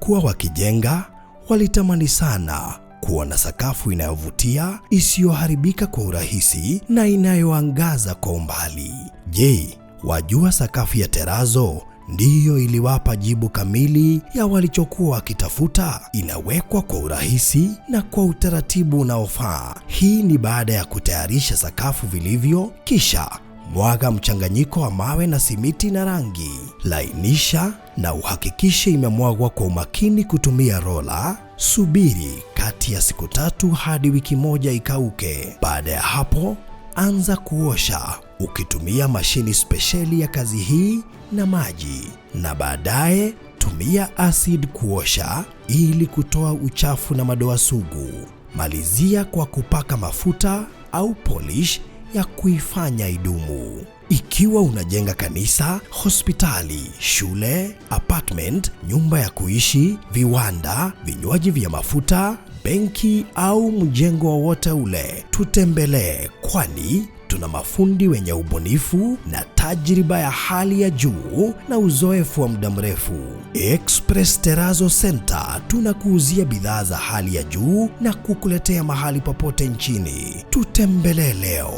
Walipokuwa wakijenga, walitamani sana kuwa na sakafu inayovutia, isiyoharibika kwa urahisi na inayoangaza kwa umbali. Je, wajua sakafu ya terazo ndiyo iliwapa jibu kamili ya walichokuwa wakitafuta? Inawekwa kwa urahisi na kwa utaratibu unaofaa. Hii ni baada ya kutayarisha sakafu vilivyo, kisha mwaga mchanganyiko wa mawe na simiti na rangi. Lainisha na uhakikishe imemwagwa kwa umakini kutumia rola. Subiri kati ya siku 3 hadi wiki 1 ikauke. Baada ya hapo, anza kuosha ukitumia mashini spesheli ya kazi hii na maji, na baadaye tumia acid kuosha ili kutoa uchafu na madoa sugu. Malizia kwa kupaka mafuta au polish ya kuifanya idumu. Ikiwa unajenga kanisa, hospitali, shule, apartment, nyumba ya kuishi, viwanda, vinywaji vya mafuta, benki au mjengo wowote ule, tutembelee, kwani tuna mafundi wenye ubunifu na tajriba ya hali ya juu na uzoefu wa muda mrefu. Express Terrazzo Center tunakuuzia bidhaa za hali ya juu na kukuletea mahali popote nchini. Tutembelee leo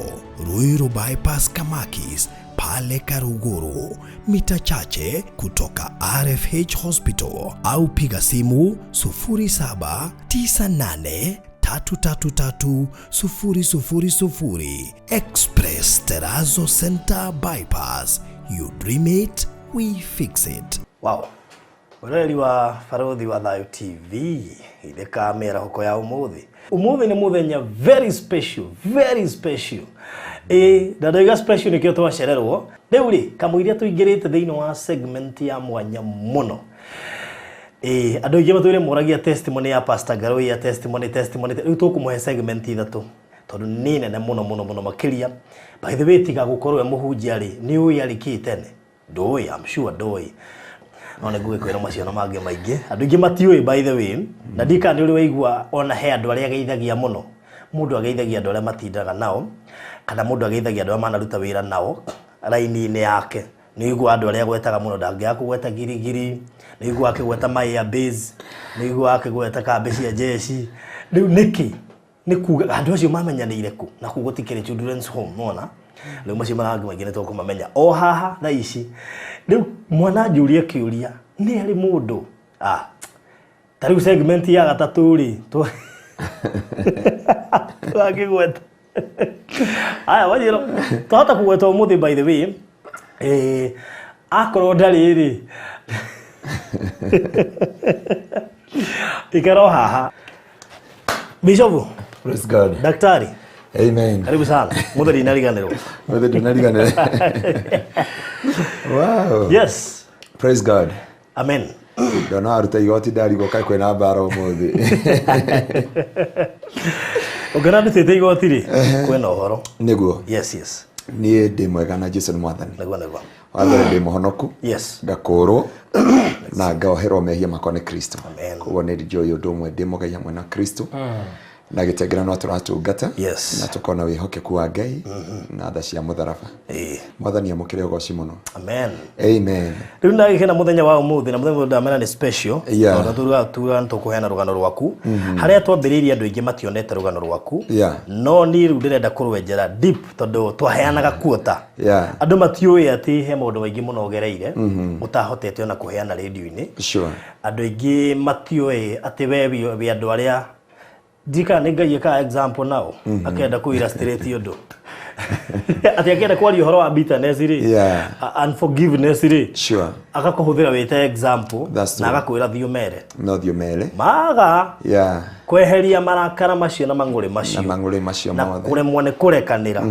Ruiru Bypass Kamakis pale Karuguru, mita chache kutoka RFH Hospital, au piga simu 0798 333 000. Express Terrazzo Center Bypass. You dream it, we fix it. Wow. Mwĩroreri wa Barothi wa Thayo TV, itheka mĩarahũko ya ũmũthĩ. Ũmũthĩ nĩ mũthenya very special, very special. Na ndoiga special nĩkĩo twacererwo. Rĩu rĩ, kamũiria tũingĩrĩte thĩinĩ wa segment ya mwanya mũno. Andũ aingĩ matũire moragia testimony ya Pastor Ngarũi, ya testimony, testimony. Rĩu tũkũmũhe segment ithatũ tondũ nĩ nene mũno mũno mũno makĩria. By the way, tiga gũkorwo we mũhunjia rĩ, nĩ ũĩ arĩ kĩ tene? Ndũĩ, I'm sure ndũĩ. No nĩ ngũgĩkwĩra macio na mangĩ maingĩ. Andũ aingĩ matiũĩ by the way, na ndikana nĩ ũrĩ waigua ona he andũ arĩa ageithagia mũno. Mũndũ ageithagia andũ arĩa matindaga nao, kana mũndũ ageithagia andũ arĩa manaruta wĩra nao raini-inĩ yake. Nĩ ũiguaga andũ arĩa agwetaga mũno, ndangĩaga kũgweta girigiri, nĩ ũiguaga akĩgweta my base, nĩ ũiguaga akĩgweta kambĩ cia jeshi. Rĩu nĩkĩ? Nĩ kuga andũ acio mamenyanĩire kũ? Na kũu gũtikĩrĩ children's home, nĩwona? Rĩu macio marangĩ maingĩ nĩ tũkũmamenya o haha thaa ici. Rĩu mwana anjũria kĩũria, nĩ arĩ mũndũ? Ta rĩu segment ya gatatũ rĩ, twakĩgweta. Aya, wajĩra, twahota kũgweta ũmũthĩ by the way, akorwo ndarĩ rĩ, ikara o haha. Bishop. Praise God. Daktari. Amen. Karibu sana. Mũthĩ ndinariganĩrwo. Mũthĩ ndinariganĩrwo. Wow. Yes. Praise God. Amen. Ndona aruta igoti ndarigwo kaĩ kwĩna mbara ũmũthĩ. Ũngĩona ndutĩte igoti rĩ, kwĩna ũhoro. Nĩguo. Yes, yes. Niĩ ndĩ mwega na Jesu nĩ mwathani. Nĩguo, nĩguo. Wa mbere ndĩ mũhonoku. Yes. Ngakũrwo na ngaoherwo mehia makwa nĩ Kristo. Amen. Koguo nĩ njũĩ ũndũ ũmwe ndĩ mũgai hamwe na Kristo. Na gĩtengera no tũratungata. Yes. Na tũkona wĩhokeku wa Ngai na tha cia mũtharaba. Mwathani amũkĩre ũgoci mũno. Amen. Amen. Rĩu ndagĩkena mũthenya wa ũmũthĩ na mũthenya ũyũ ndamena nĩ special. Yeah. Tondũ tuga nĩ tũkũheana rũgano rwaku. Harĩa twambĩrĩirie andũ aingĩ mationete rũgano rwaku. Yeah. No niĩ rĩu ndĩrenda kũrwenjera deep tondũ twaheanaga kuota. Yeah. Andũ matiũĩ atĩ he maũndũ maingĩ mũno ũgereire ũtahotete ona kũheana rĩndiũ-inĩ. Sure. Andũ aingĩ matiũĩ atĩ we wĩ andũ arĩa ndikana nĩ Ngai ekaga example nao akenda kũ illustrate ũndũ. Atĩ akĩenda kwaria ũhoro wa bitterness rĩ, Yeah. unforgiveness rĩ, Sure. agakũhũthĩra wĩ ta example That's na true. agakwĩra thiĩ ũmere. No thiĩ ũmere. Maga Yeah. kweheria marakara macio na mang'ũrĩ macio. Na mang'ũrĩ macio Na mothe. kũremwo nĩ kũrekanĩra.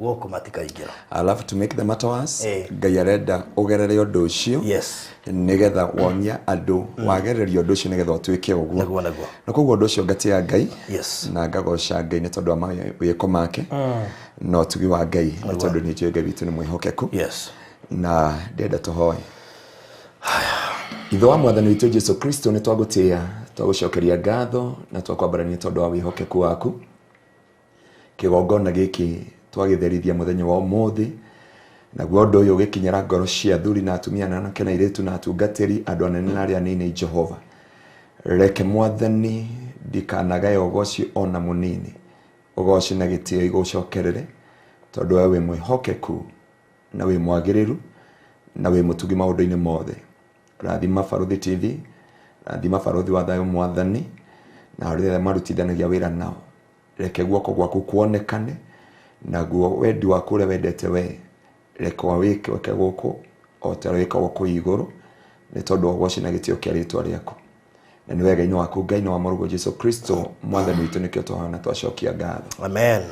Gũkũ matikaingĩra. Alafu to make the matter worse, Eh. Ngai arenda ũgerere ũndũ ũcio. Yes. Nĩgetha wonie andũ wagereria ũndũ ũcio nĩgetha ũtuĩke ũguo. Nĩguo, nĩguo. Na koguo ũndũ ũcio ngatĩa Ngai. Yes. Na ngagoca Ngai nĩ tondũ wa mawĩko make. Na ũtugi wa Ngai nĩ tondũ nĩ njũĩ Ngai witũ nĩ mwĩhokeku. Yes. Na ndĩrenda tũhoe. Ithe wa Mwathani witũ Jesu Kristo, nĩ twagũtĩĩa, twagũcokeria ngatho na twakwambarania tondũ wa wĩhokeku waku. Kĩgongona gĩkĩ twagĩtherithia mũthenya wa ũmũthĩ, naguo ũndũ ũyũ ũgĩkinyĩra ngoro cia athuri na atumia na anake na airĩtu na atungatĩri, andũ anene na arĩa anini, Jehova. Reke Mwathani ndikanagae ũgoci ona mũnini, ũgoci na gĩtĩo igũcokerere, tondũ we wĩ mwĩhokeku na wĩ mwagĩrĩru na wĩ mũtugi maũndũ-inĩ mothe. Rathima Barũthi TV, rathima Barũthi wa Thayũ Mwathani, na arĩa marutithanagia wĩra nao. Reke guoko gwaku kuonekane, naguo wendi waku ũrĩa wendete we reke wĩke gũkũ o ta ũrĩa wĩkagwo kũu igũrũ, nĩ tondũ wa ũgoci na gĩtĩo kĩa rĩtwa rĩaku. Na nĩ wega-inĩ waku Ngai na wa mũrũguo Jesu Kristo Mwathani witũ, nĩkĩo twahoya na twacokia ngatho. Amen.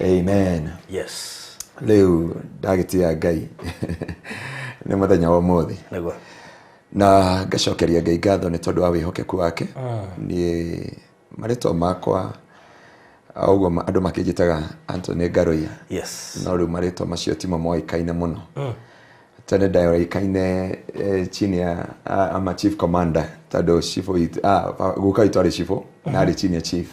Amen. Yes. Rĩu ndagĩtĩa Ngai nĩ mũthenya wa ũmũthĩ. Nĩguo. Na ngacokeria Ngai ngatho nĩ tondũ wa wĩhokeku wake. Niĩ marĩtwa makwa ũguo andũ makĩnjĩtaga Anthony Ngaruiya. Yes. No rĩu marĩtwa macio timo moĩkaine mũno. Tene ndaoĩkaine chini ya ama chief commander, tondũ chief witũ, guka witũ arĩ chief na arĩ chini ya chief.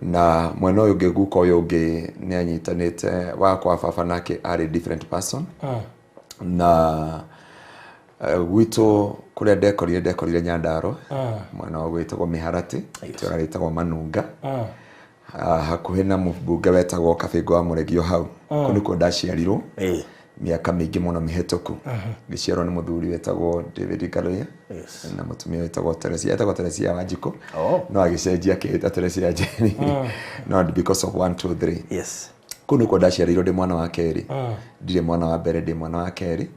Na mwena ũyũ ũngĩ guka ũyũ ũngĩ nĩ anyitanĩte wakwa baba nake arĩ different person. Na gwitũ kũrĩa ndekorire Nyandarua, mwena wa gwĩtagwo Mĩharatĩ, itũũra rĩtagwo Manunga, hakuhĩ na mũmbunge wetagwo Kabĩngũ wa Mũregio hau. Kũu nĩkuo ndaciarirwo mĩaka mĩingĩ mũno mĩhĩtũku. Ngĩciarwo nĩ mũthuri wetagwo David Ngaruiya na mũtumia wetagwo Teresia, etagwo Teresia Wanjikũ, no agĩcenjia akĩĩta Teresia Njeri, no because of 1 2 3. Yes. Kũu nĩkuo ndaciarĩirwo ndĩ mwana wa kerĩ. Ndirĩ mwana wa mbere, ndĩ mwana wa kerĩ.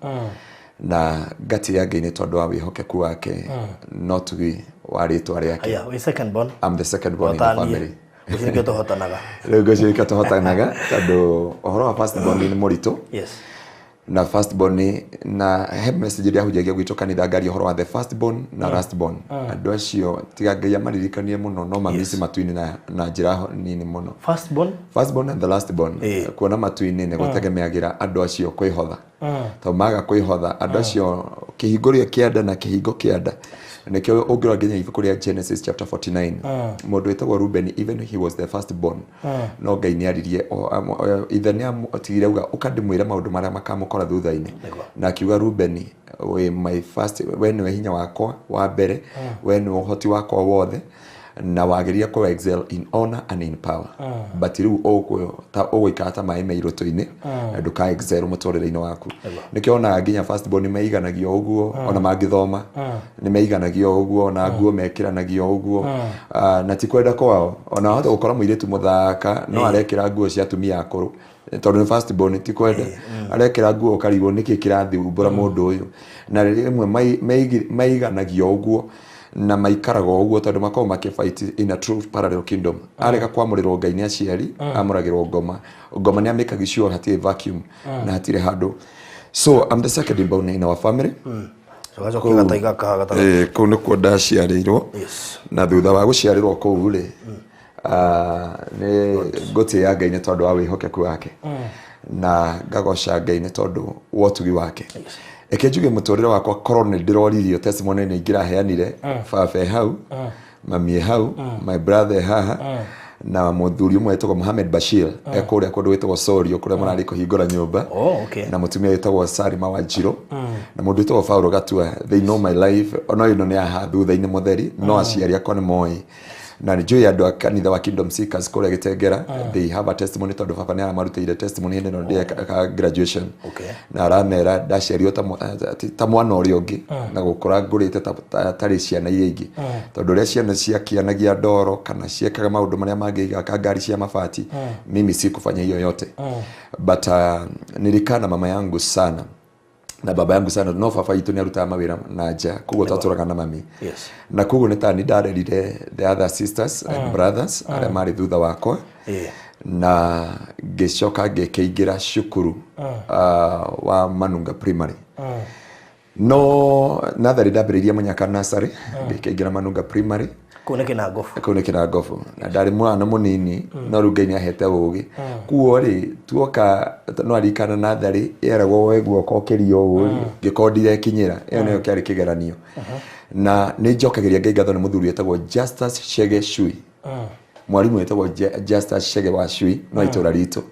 Na ngatĩĩa Ngai nĩ tondũ wa wĩhokeku wake, no tugi wa rĩtwa rĩake. Aya, wĩ second born. I'm the second born in the family. Ũcio nĩkĩo tũhotanaga. Rĩu ngwĩciria nĩkĩo tũhotanaga, tondũ ũhoro wa first born nĩ mũritũ. Yes. Na first born, na he message ĩrĩa ahunjagia gwitũ kanitha ngaria ũhoro wa the first born na last born. Andũ acio tiga Ngai amaririkanie mũno, no mamisi matu-inĩ na njĩra nini mũno. First born? First born and the last born. Kuona matu-inĩ nĩ gũtegemeagĩra andũ acio kwĩhotha. Tondũ maga kwĩhotha, andũ acio kĩhingo kĩa nda na kĩhingo kĩa nda. Nĩkĩo ũngĩrora nginya ibuku rĩa Genesis chapter 49, mũndũ wĩtagwo Reuben, even he was the first born, no Ngai nĩ aririe, ithe nĩ atigire auga ũka ndĩmwĩre maũndũ marĩa makamũkora thutha-inĩ. Na akiuga Reuben, we my first, we nĩwe hinya wakwa wa mbere, we nĩwe ũhoti wakwa wothe, na wagĩrĩire kũ excel in honor and in power. But rĩu ũgũikara ta maĩ me irũtũ-inĩ, na ndũka excel mũtũrĩre-inĩ waku. Nĩkĩo wonaga nginya first born nĩ meiganagio ũguo, ona mangĩthoma nĩ meiganagio ũguo, ona nguo mekĩranagio ũguo, na ti kwenda kwao. Ona wahota gũkora mũirĩtu mũthaka no arekĩra nguo cia atumia akũrũ, tondũ nĩ first born, ti kwenda. Arekĩra nguo ũkarigwo nĩkĩ kĩrathumbũra mũndũ ũyũ. Na rĩmwe maiganagio ũguo na maikaraga ũguo tondũ makoragwo makĩfight in a true parallel kingdom. Arega kwamũrĩrwo Ngai nĩ aciari, amũragĩrwo ngoma. Ngoma nĩ amĩkaga sure hatirĩ vacuum na hatirĩ handũ. So I'm the second born in our family. Kũu nĩkuo ndaciarĩirwo. Na thutha wa gũciarĩrwo kũu rĩ, nĩ ngũtĩĩa Ngai nĩ tondũ wa wĩhokeku wake, na ngagoca Ngai nĩ tondũ wa ũtugi wake. Reke njuge mũtũrĩre wakwa korwo nĩ ndĩroririo testimony nĩ ingĩraheanire, baba e hau, mami e hau, my brother e haha, na mũthuri ũmwe wĩtagwo Mohamed Bashir e kũrĩa kũndũ gwĩtagwo Sorio kũrĩa mararĩ kũhingũra nyũmba, na mũtumia wĩtagwo Salima Wanjirũ, na mũndũ wĩtagwo Paulo Gatua. They know my life. Ono ĩno nĩ haha thutha-inĩ mũtheri, no aciari akwa nĩ moĩ. Na nĩ njũĩ andũ a kanitha wa Kingdom Seekers kũrĩa Gĩtengera, they have a testimony tondũ baba nĩ aramarutĩire testimony hĩndĩ ĩno ndĩreka graduation. Na aramera ndaciarirwo ta mwana ũrĩa ũngĩ, na gũkũra ngũrĩte tarĩ ciana iria ingĩ. Tondũ ũrĩa ciana ciakĩanagia ndoro kana ciekaga maũndũ marĩa mangĩ igaka ngari cia mabati, mimi sikufanya hiyo yote. But nilikaa na mama yangu sana na baba yangu sana, no baba itũ nĩ arutaga mawĩra na nja, koguo twatũraga na mami. Na koguo nĩ tani ndarerire the other sisters and brothers arĩa marĩ thutha wakwa. Na ngĩcoka ngĩkĩingĩra cukuru wa Manunga Primary. No natharĩ ndambĩrĩirie Mũnyaka Nursery, ngĩkĩingĩra Manunga Primary. Kũu nĩ Kĩnangobu. Kũu nĩ Kĩnangobu. Na ndarĩ mwana mũnini, no rĩu Ngai nĩ ahete ũgĩ. Kuo rĩ, tuoka no aririkana natharĩ yeragwo woe guoko ũkĩrie ũũ rĩ, ngĩkorwo ndirekinyĩra. Ĩyo nĩyo kĩarĩ kĩgeranio. Na nĩ njokagĩria Ngai ngatho nĩ mũthuri wetagwo Justus Chege Shui. Mwarimu wetagwo Justus Chege wa Chui no itũra ritũ,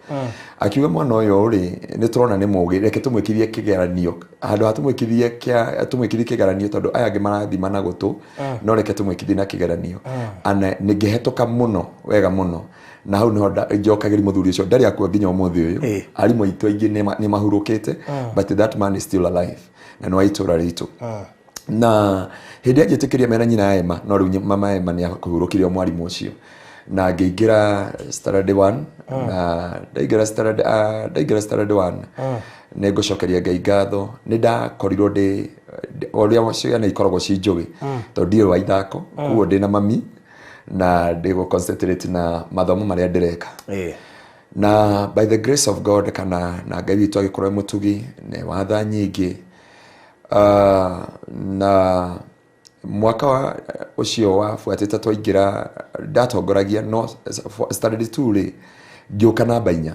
akiuga mwana ũyũ rĩ, nĩ tũrona nĩ mũgĩ, reke tũmwĩkithie kĩgeranio handũ ha tũmwĩkithie kĩa tũmwĩkithie kĩgeranio, tondũ aya angĩ marathima na gũtũ, no reke tũmwĩkithie na kĩgeranio. Ana nĩngĩhetũka mũno wega mũno, na hau niho njokagĩria mũthuri ũcio, ndarĩ akua nginya ũmũthĩ ũyũ. Arimũ aitũ aingĩ nĩ mahurũkĩte, but that man is still alive na nĩ wa itũra ritũ. Na hĩndĩ ĩrĩa njĩtĩkĩria mena nyina Emma, no rĩu mama Emma nĩ akũhurũkire o mwarimũ ũcio, na ngĩingĩra standard one. Na ndaingĩra standard, ndaingĩra standard one, nĩ ngũcokeria Ngai ngatho, nĩ ndakorirwo ndĩ ũrĩa ciana ikoragwo ci njũgĩ, tondũ ndirĩ wa ithako, koguo ndĩ na mami na ndĩ gũ concentrate na mathomo marĩa ndĩreka. Na by the grace of God, kana na Ngai witũ agĩkorwo e mũtugi nĩ watha nyingĩ, na mwaka ũcio wabuatĩte twaingĩra ndatongoragia, no standard 2 rĩ, ngĩũka namba 4.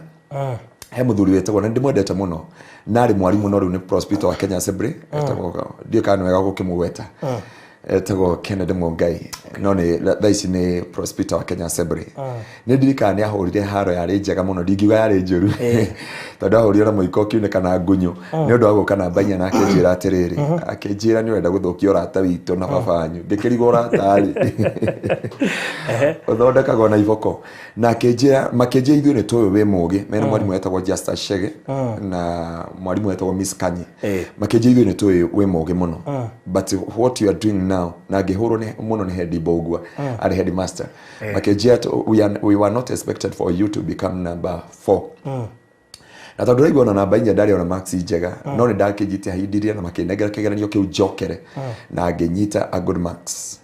He mũthuri wĩtagwo, na ndĩmwendete mũno, na arĩ mwarimũ, no rĩu nĩ prospector wa Kenya Assembly, etagwo, ndiũĩ kana nĩ wega gũkĩmũgweta, etagwo Kennedy Mungai, no nĩ thaa ici nĩ prospector wa Kenya Assembly. Nĩ ndirikana nĩ ahũrire haro yarĩ njega mũno, ndingiuga yarĩ njũru, tondũ ahũrire na mũiko ũkiunĩka na ngunyũ nĩ ũndũ wa gũka namba 4, na akĩnjĩra atĩrĩrĩ, akĩnjĩra, "Nĩ ũrenda gũthũkia ũrata witũ na baba wanyu." Ngĩkĩrigwo ũrata rĩ ũthondekagwo na iboko, na akĩnjĩra, makĩnjĩra, "Ithuĩ nĩ tũĩ wĩ mũgĩ." Mena mwarimũ wetagwo Justus Chege na mwarimũ wetagwo Miss Kanyi. Makĩnjĩra, "Ithuĩ nĩ tũĩ wĩ mũgĩ mũno, but what you are doing now." Na ngĩhũrwo mũno nĩ head Mbũgua, arĩ headmaster. Makĩnjĩra, "We were not expected for you to become number 4." Na tondũ raigua ona namba 4 ndarĩ ona marks njega, no nĩ ndakĩnjite hindirie na makĩnengera kĩgeranio kĩu njokere, na ngĩnyita a good marks.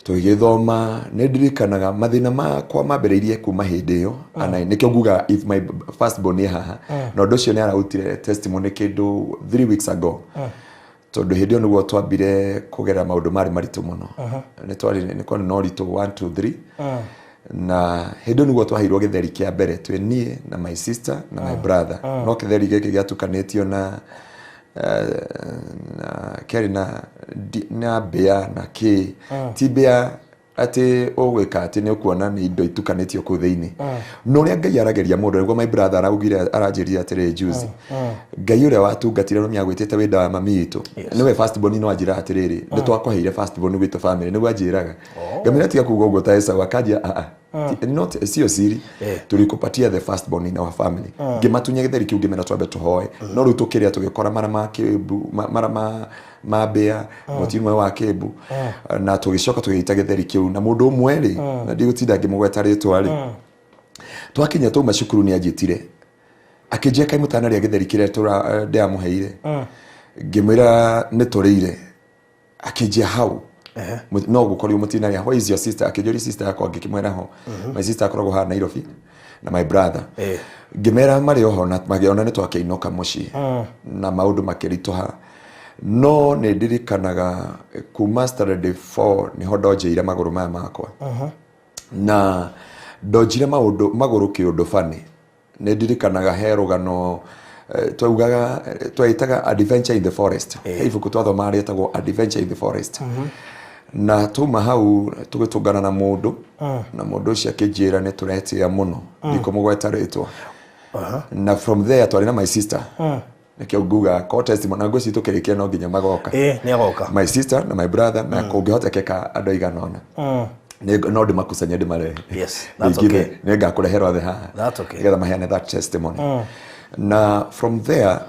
Tũgĩthoma, nĩ ndirikanaga mathĩna makwa mambĩrĩirie kuma hĩndĩ ĩyo. Ana nĩkĩo nguga if my first born nĩ haha, na ũndũ ũcio nĩ ararutire testimony kĩndũ 3 weeks ago, tondũ hĩndĩ ĩyo nĩguo twambire kũgerera maũndũ marĩ maritũ mũno. Nĩ twarĩ, nĩ kwarĩ na ũritũ 1 2 3, na hĩndĩ ĩyo nĩguo twaheirwo gĩtheri kĩa mbere, twĩ niĩ na my sister na my brother, no kĩtheri gĩkĩ gĩatukanĩtio na na kĩarĩ na na mbĩa na kĩ, ti mbĩa atĩ ũgwĩka atĩ nĩ ũkuona nĩ indo itukanĩtio kũu thĩinĩ. Na ũrĩa Ngai arageria mũndũ, nĩguo my brother araugire, aranjĩrire atĩrĩ juzi, Ngai ũrĩa watungatire no nĩagwĩtĩte wĩ nda wa mami witũ, nĩwe first born, no anjĩra atĩrĩrĩ, nĩ twakũheire first born gwitũ family. Nĩguo anjĩraga, ngamĩra tiga kuga ũguo ta Esau, akanjia, "Ah, ah, not sio siri, tulikupatia the first born in our family." Ngĩmatunya gĩtheri kĩu, ngĩmera twambe tũhoe, no rĩu tũkĩrĩa tũgĩkora mara ma kĩmbu, mara ma mbĩa, mũtino ũyũ wa kĩmbu, na tũgĩcoka tũgĩita gĩtheri kĩu. Na mũndũ ũmwe rĩ, na ndigũtinda ngĩmũgweta rĩtwa rĩ, twakinya twauma cukuru nĩ anjĩtire akĩnjia, "Kaĩ mũtanarĩa gĩtheri kĩrĩa ndĩramũheire?" Ngĩmwĩra nĩ tũrĩire. Akĩnjia, "Hau no gũkorirwo mũtinarĩa? Where is your sister?" Akĩnjũria sister yakwa, ngĩkĩmwĩra ho my sister akoragwo haha Nairobi na my brother. Ngĩmera marĩ oho, na magĩona nĩ twakĩinũka mũciĩ na maũndũ makĩritũha. No nĩ ndirikanaga kuma standard 4 nĩho ndonjeire magũrũ maya makwa, na ndonjire maũndũ magũrũ kĩũndũ bani. Nĩ ndirikanaga he rũgano, twaugaga, tweitaga Adventure in the Forest. He ibuku twathomaga rĩetagwo Adventure in the Forest, na tuma hau tũgĩtũngana na mũndũ, na mũndũ ũcio akĩnjĩra nĩ tũretĩa mũno, ndikũmũgweta rĩtwa. Na from there twarĩ na my sister, nĩkĩo nguga ko testimony, na ngwĩciria tũkĩrĩkia no nginya magoka. Ĩ, nĩ agoka. My sister na my brother, na kũngĩhotekeka andũ aigana ũna. No ndĩmakusanye ndĩmarehe. Yes, that's okay. Nĩ ngakũrehera othe haha That's okay. nĩgetha maheane that testimony. Na from there,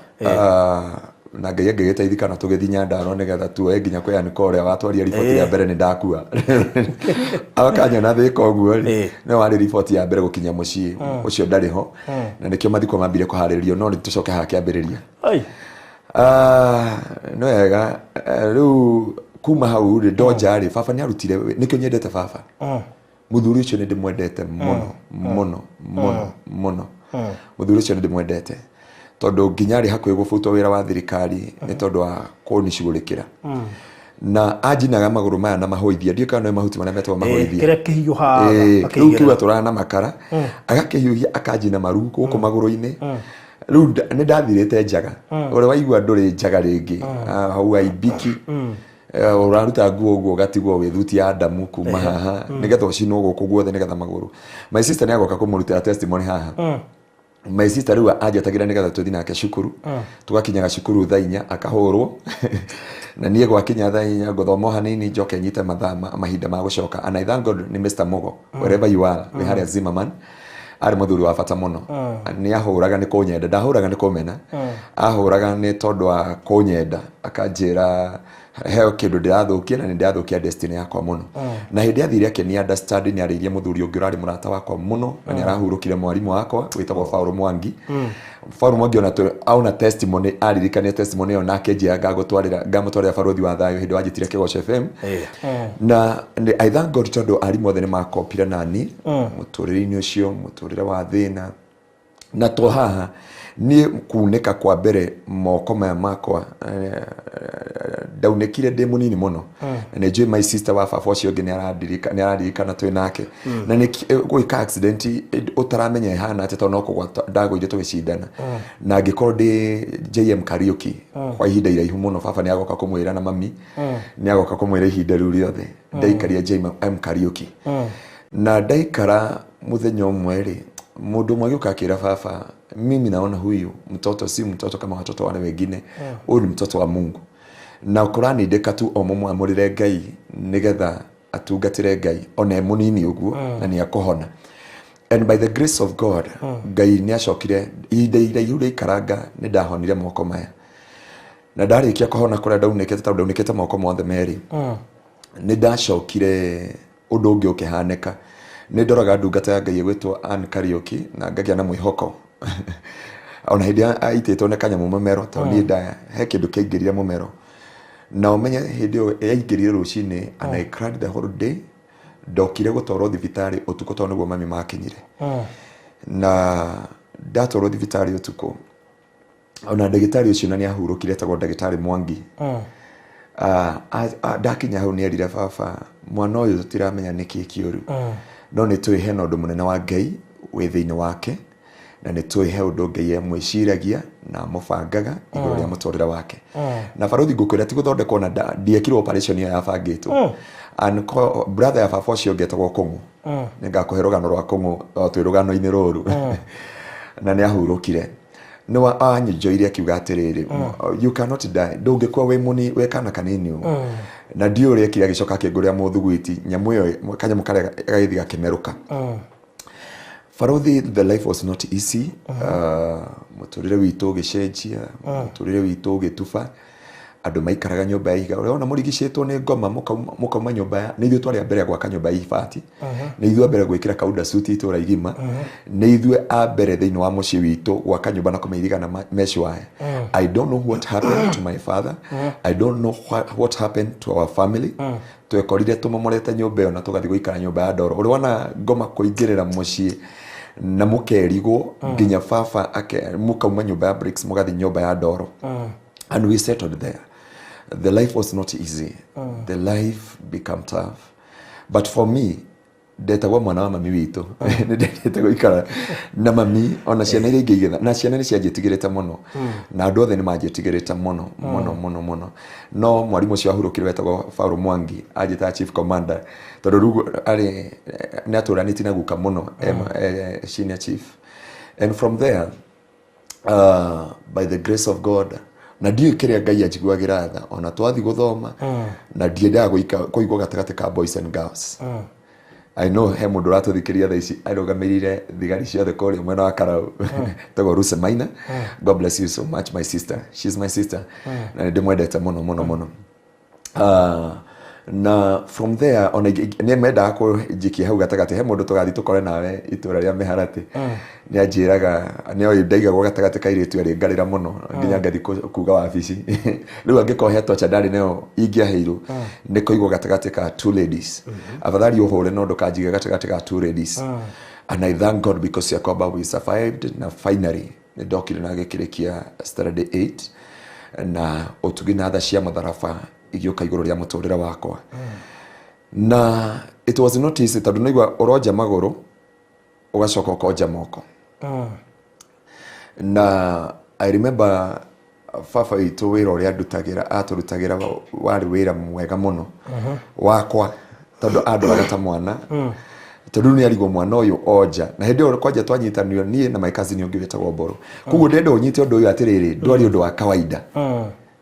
na Ngai angĩgĩteithĩka na tũgĩthiĩ Nyandarua nĩgetha tuoe nginya kwĩ Aniko ũrĩa watwaria riboti ya mbere nĩ ndakua, akanyona thĩka ũguo rĩ, nĩwe warĩ riboti ya mbere gũkinya mũciĩ ũcio, ndarĩ ho, na nĩkĩo mathiko mambire kũharĩrĩrio. No nĩ tũcoke haha kĩambĩrĩria. Ai. Ah, nĩ wega. Rĩu kuma hau rĩ, ndonja rĩ, baba nĩ arutire, nĩkĩo nyendete baba. Mũthuri ũcio nĩ ndĩmwendete mũno mũno mũno mũno. Mũthuri ũcio nĩ ndĩmwendete tondũ nginya arĩ hakuhĩ gũbutwo wĩra wa thirikari nĩ tondũ wa kũnicugũrĩkĩra, na anjinaga magũrũ maya na mahũithia, ndiũĩ kana nĩ mahuti marĩa metagwo mahũithia. Kĩrĩa kĩhiũhaga. Rĩu kiuga tũrara na makara, agakĩhiũhia akanjina maru gũkũ magũrũ-inĩ. Rĩu nĩ ndathirĩte njaga, ũrĩa waigua ndũrĩ njaga rĩngĩ. Ah, hau aibiki. Ũraruta nguo ũguo ũgatigwo wĩ thuti ya Adamu kuma haha nĩgetha ũcinwo gũkũ guothe nĩgetha magũrũ. My sister nĩ agoka kũmũrutĩra testimony haha. My sister rĩu anjetagĩra nĩgetha tũthiĩ nake cukuru. Tũgakinyaga cukuru thaa 4 akahũrwo na niĩ gwakinya thaa 4 ngũthoma o hanini njoke nyite mathaa mahinda ma gũcoka. And I thank God nĩ Mr. Mugo, wherever you are, wĩ harĩa Zimmerman, arĩ mũthuri wa bata mũno. Nĩ ahũraga nĩ kũnyenda, ndahũraga nĩ kũmena, ahũraga nĩ tondũ wa kũnyenda, akanjĩra he kĩndũ ndĩrathũkia na nĩ ndĩrathũkia destiny yakwa mũno. Na hĩndĩ athire akĩni understand, nĩ arĩirie mũthuri ũngĩ ũrarĩ mũrata wakwa mũno na nĩ arahurũkire, mwarimũ wakwa wĩtagwo Paul Mwangi. Paul Mwangi ona aona testimony, aririkania testimony ĩyo nake njĩra ngagũtwarĩra, ngamũtwarĩra Barũthi wa Thayũ hĩndĩ wanjĩtire Kĩgoco FM. Na I thank God tondũ arimũ othe nĩ makopire nani mũtũrĩre-inĩ ũcio, mũtũrĩre wa thĩna. Na to haha niĩ kunĩka kwa mbere moko maya makwa, ndaunĩkire ndĩ mũnini mũno. Na nĩ njũĩ my sister wa baba ũcio ũngĩ nĩ araririkana twĩ nake na nĩ gwĩka accident ũtaramenya ĩhana atĩa, tondũ no kũgwa ndagũire tũgĩcindana na ngĩkorwo ndĩ JM Kariuki kwa ihinda iraihu mũno. Baba nĩ agoka kũmwĩra na mami nĩ agoka kũmwĩra ihinda rĩu rĩothe ndaikaria JM Kariuki. Na ndaikara mũthenya ũmwe rĩ, mũndũ ũmwe agĩũka akĩra baba, "Mimi naona huyu mtoto si mtoto kama watoto wale wengine, huyu ni mtoto wa Mungu." Na kũranindĩka tu o mũmwamũrĩre Ngai nĩgetha atungatĩre Ngai ona e mũnini ũguo na nĩ akũhona. And by the grace of God, Ngai nĩ acokire ihinda iraihu rĩaikaranga nĩ ndahonire moko maya. Na ndarĩkia kũhona kũrĩa ndaunĩkĩte, tondũ ndaunĩkĩte moko mothe merĩ, nĩ ndacokire ũndũ ũngĩ ũkĩhanĩka. Nĩ ndoraga ndungata ya Ngai ĩgwĩtwo Ann Kariũki na ngagĩa na mwĩhoko ona hĩndĩ aitĩtwo nĩ kanyamũ mũmero, tondũ niĩ nda he kĩndũ kĩaingĩrire mũmero na ũmenye hĩndĩ ĩyo yaingĩrire rũcinĩ, and I cried the whole day. Ndokire gũtwarwo thibitarĩ ũtukũ tondũ nĩguo mami makinyire. Na ndatwarwo thibitarĩ ũtukũ, ona ndagĩtarĩ ũcio na nĩ ahurũkire, etagwo ndagĩtarĩ Mwangi. Ndakinya hau nĩ erire baba, "Mwana ũyũ tũtiramenya nĩkĩ kĩũru, no nĩ tũĩ hena ũndũ mũnene wa Ngai wĩ thĩinĩ wake na nĩ tũĩ he ũndũ Ngai amwĩciragia na amũbangaga igũrũ rĩa mũtũrĩre wake." Na barothi ngũkwĩra ti gũthondekwo na ndiekirwo operation ĩyo yabangĩtwo. And brother ya baba ũcio ũngĩ etagwo Kũng'ũ, nĩ ngakũhe rũgano rwa Kũng'ũ o twĩ rũgano-inĩ rũrũ, na nĩ ahurũkire, nĩ anjũire akiuga atĩrĩrĩ, "You cannot die, ndũngĩkua wĩ mũni wĩ kana kanini ũũ." Na ndiũĩ ũrĩa ekire, agĩcoka akĩngũrĩra mũthugwiti, nyamũ ĩyo kanyamũ karĩa gagĩthiĩ gakĩmerũka. Barothi, the life was not easy. Mũtũrĩre witũ ũgĩcenjia, mũtũrĩre witũ ũgĩtuba. Andũ maikaraga nyũmba ya ihiga, ũrona mũrigicĩtwo nĩ ngoma, mũkauma nyũmba ya nĩ ithuĩ twarĩ a mbere gwaka nyũmba ya ibati, nĩ ithuĩ a mbere gwĩkĩra kaunda suit itũra igima, nĩ ithuĩ a mbere thĩinĩ wa mũciĩ witũ gwaka nyũmba na kũmĩiriga na mesh wire. I don't know what happened to my father, I don't know what happened to our family. Twekorire tũmomorete nyũmba ĩyo na tũgathiĩ gũikara nyũmba ya ndoro. Ũrĩ wona ngoma kũingĩrĩra mũciĩ na mũkerigwo nginya baba ake, mũkauma nyũmba ya bricks mũgathiĩ nyũmba ya ndoro, and we settled there. The life was not easy, the life became tough, but for me ndetagwo mwana wa mami witũ. Nĩ ndendete gũikara na mami ona ciana iria ingĩ igĩtha na ciana nĩ cianjĩtigĩrĩte mũno na andũ othe nĩ manjĩtigĩrĩte mũno mũno mũno mũno. No mwarimũ ũcio ahurũkire wetagwo Paul Mwangi anjĩtaga chief commander, tondũ rĩu arĩ nĩ atũranĩtie na guka mũno, senior chief. And from there, by the grace of God, na ndiũĩ kĩrĩa Ngai anjiguagĩra tha, ona twathi gũthoma na ndiendaga kũigwo gatagatĩ ka boys and girls. I know he mũndũ ũratũthikĩria thaa ici arũgamĩrĩire thigari ciothe kũrĩa mwena wa Karau, tagwo Ruse Maina. God bless you so much, my sister. She's my sister na nĩ ndĩmwendete mũno mũno mũno. Na from there ona nĩ mendaga kũnjikia hau gatagatĩ. He mũndũ tũgathiĩ tũkore nawe itũra rĩa mĩharatĩ, nĩ anjĩraga nĩ oĩ ndaigagwo gatagatĩ ka airĩtu erĩ ngarĩra mũno nginya ngathiĩ kuga wabici. Rĩu angĩkorwo he tocha ndarĩ nayo ingĩaheirwo nĩ kũigwo gatagatĩ ka two ladies, afadhali ũhũre no ndũkanjige gatagatĩ ka two ladies. And I thank God because ya kwamba we survived na finally nĩ ndokire na gĩkĩrĩkia standard 8 na ũtugi na tha cia mũtharaba igĩũka igũrũ rĩa mũtũrĩre wakwa. Na it was not easy tondũ naigua ũronja magũrũ ũgacoka ũkonja moko. Na I remember Baba witũ wĩra ũrĩa andutagĩra, atũrutagĩra warĩ wĩra mwega mũno wakwa, tondũ andoraga ta mwana, tondũ rĩu nĩ arigwo mwana ũyũ onja. Na hĩndĩ ĩyo kwanja twanyitanio niĩ na my cousin ũngĩ wĩtagwo Mboro. Koguo ndĩrenda ũnyite ũndũ ũyũ atĩrĩrĩ, ndwarĩ ũndũ wa kawaida,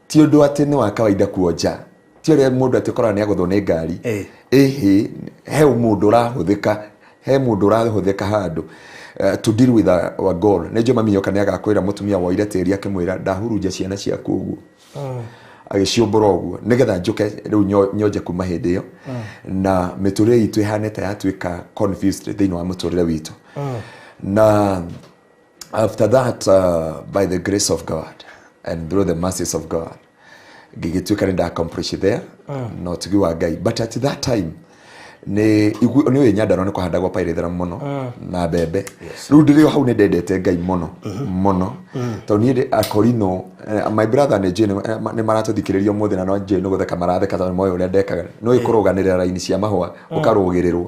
ti ũndũ atĩ nĩ wa kawaida kuonja, ti ũrĩa mũndũ atĩ ũkoraga nĩ agũthwo nĩ ngari. Ĩhĩ, he mũndũ ũrahũthĩka, he mũndũ ũrahũthĩka handũ to deal with a goal. Nĩ njũĩ mami yoka nĩ agakwĩra mũtumia woire tĩri akĩmwĩra ndahurunja ciana ciaku ũguo, agĩciũmbũra ũguo nĩgetha njũke rĩu nyonje kuma hĩndĩ ĩyo, na mĩtũrĩre itũ ĩhane ta yatuĩka confused thĩinĩ wa mũtũrĩre witũ. Na after that, by the grace of God and through the mercies of God, ngĩgĩtuĩka nĩ nda accomplish there na ũtugi wa Ngai. But at that time nĩ nĩ ũĩ Nyandarua nĩ kũhandagwo pairĩthera mũno na mbembe. Rĩu ndĩrĩ o hau nĩ ndendete Ngai mũno mũno, tondũ niĩ akorino my brother nĩ njũĩ nĩ maratũthikĩrĩria ũmũthĩ, na no njũĩ nĩ gũtheka maratheka tondũ moĩ ũrĩa ndekaga. Nĩ ũĩ kũrũganĩrĩra raini cia mahũa, ũkarũgĩrĩrwo.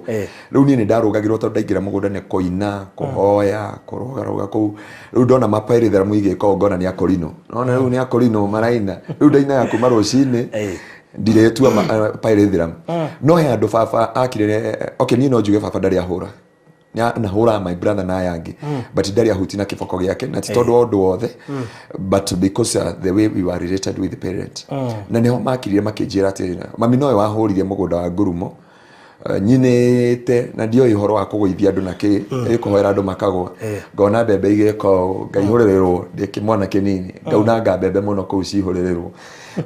Rĩu niĩ nĩ ndarũgagĩrwo tondũ ndaingĩra mũgũnda nĩ kũina, kũhoya, kũrũgarũga kũu. Rĩu ndona mapairĩthera mũigĩka ũũ ngona nĩ akorino, nona rĩu nĩ akorino maraina. Rĩu ndainaga kuma rũcinĩ ndirĩtua pyrethrum. No he andũ baba akire. Okay, niĩ no njuge baba ndarĩ ahũra. Nahũraga my brother na aya angĩ, but ndarĩ ahuti na kĩboko gĩake, na ti tondũ wa ũndũ wothe, but because the way we were related with the parent. Na nĩho makirire makĩnjĩra atĩ mami nowe wahũrire mũgũnda wa ngurumo. Nyinĩte na ndioĩ ũhoro wa kũgũithia andũ na kĩ ĩkũhoera andũ makagwa. Ngona mbembe igĩka ũũ, ngaihũrĩrĩrwo ndĩ kĩmwana kĩnini, ngaunanga mbembe mũno kũu cihũrĩrĩrwo.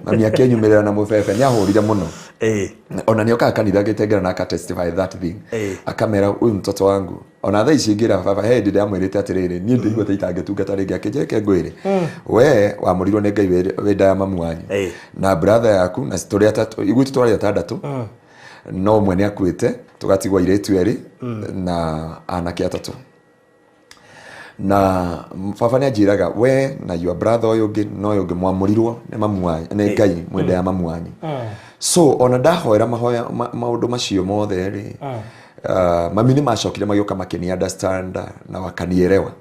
Mami akĩnyumĩrĩra na mũbebe, nĩ ahũrire mũno. Ona nĩ okaga kanitha agĩtengera na aka testify that thing. Akamera huyu mtoto wangu. Ona thaa ici ngĩra baba, he hĩndĩ ndamwĩrĩte atĩrĩrĩ, niĩ ndĩigua ta itangĩtungata rĩngĩ. Akĩnjĩra ngwĩre, we wamũrirwo nĩ Ngai wĩ nda ya mamu wanyu na brother yaku, na tũrĩ atatũ gwitũ, twarĩ atandatũ, no ũmwe nĩ akuĩte, tũgatigwo airĩtu erĩ na anake atatũ. Na baba nĩ anjĩraga, we na your brother ũyũ ũngĩ na ũyũ ũngĩ mwamũrirwo nĩ mamu wanyu, nĩ Ngai mwenda ya mamu wanyu. So ona ndahoera mahoya maũndũ macio mothe rĩ, mami nĩ macokire magĩũka makĩni understand na wakanielewa.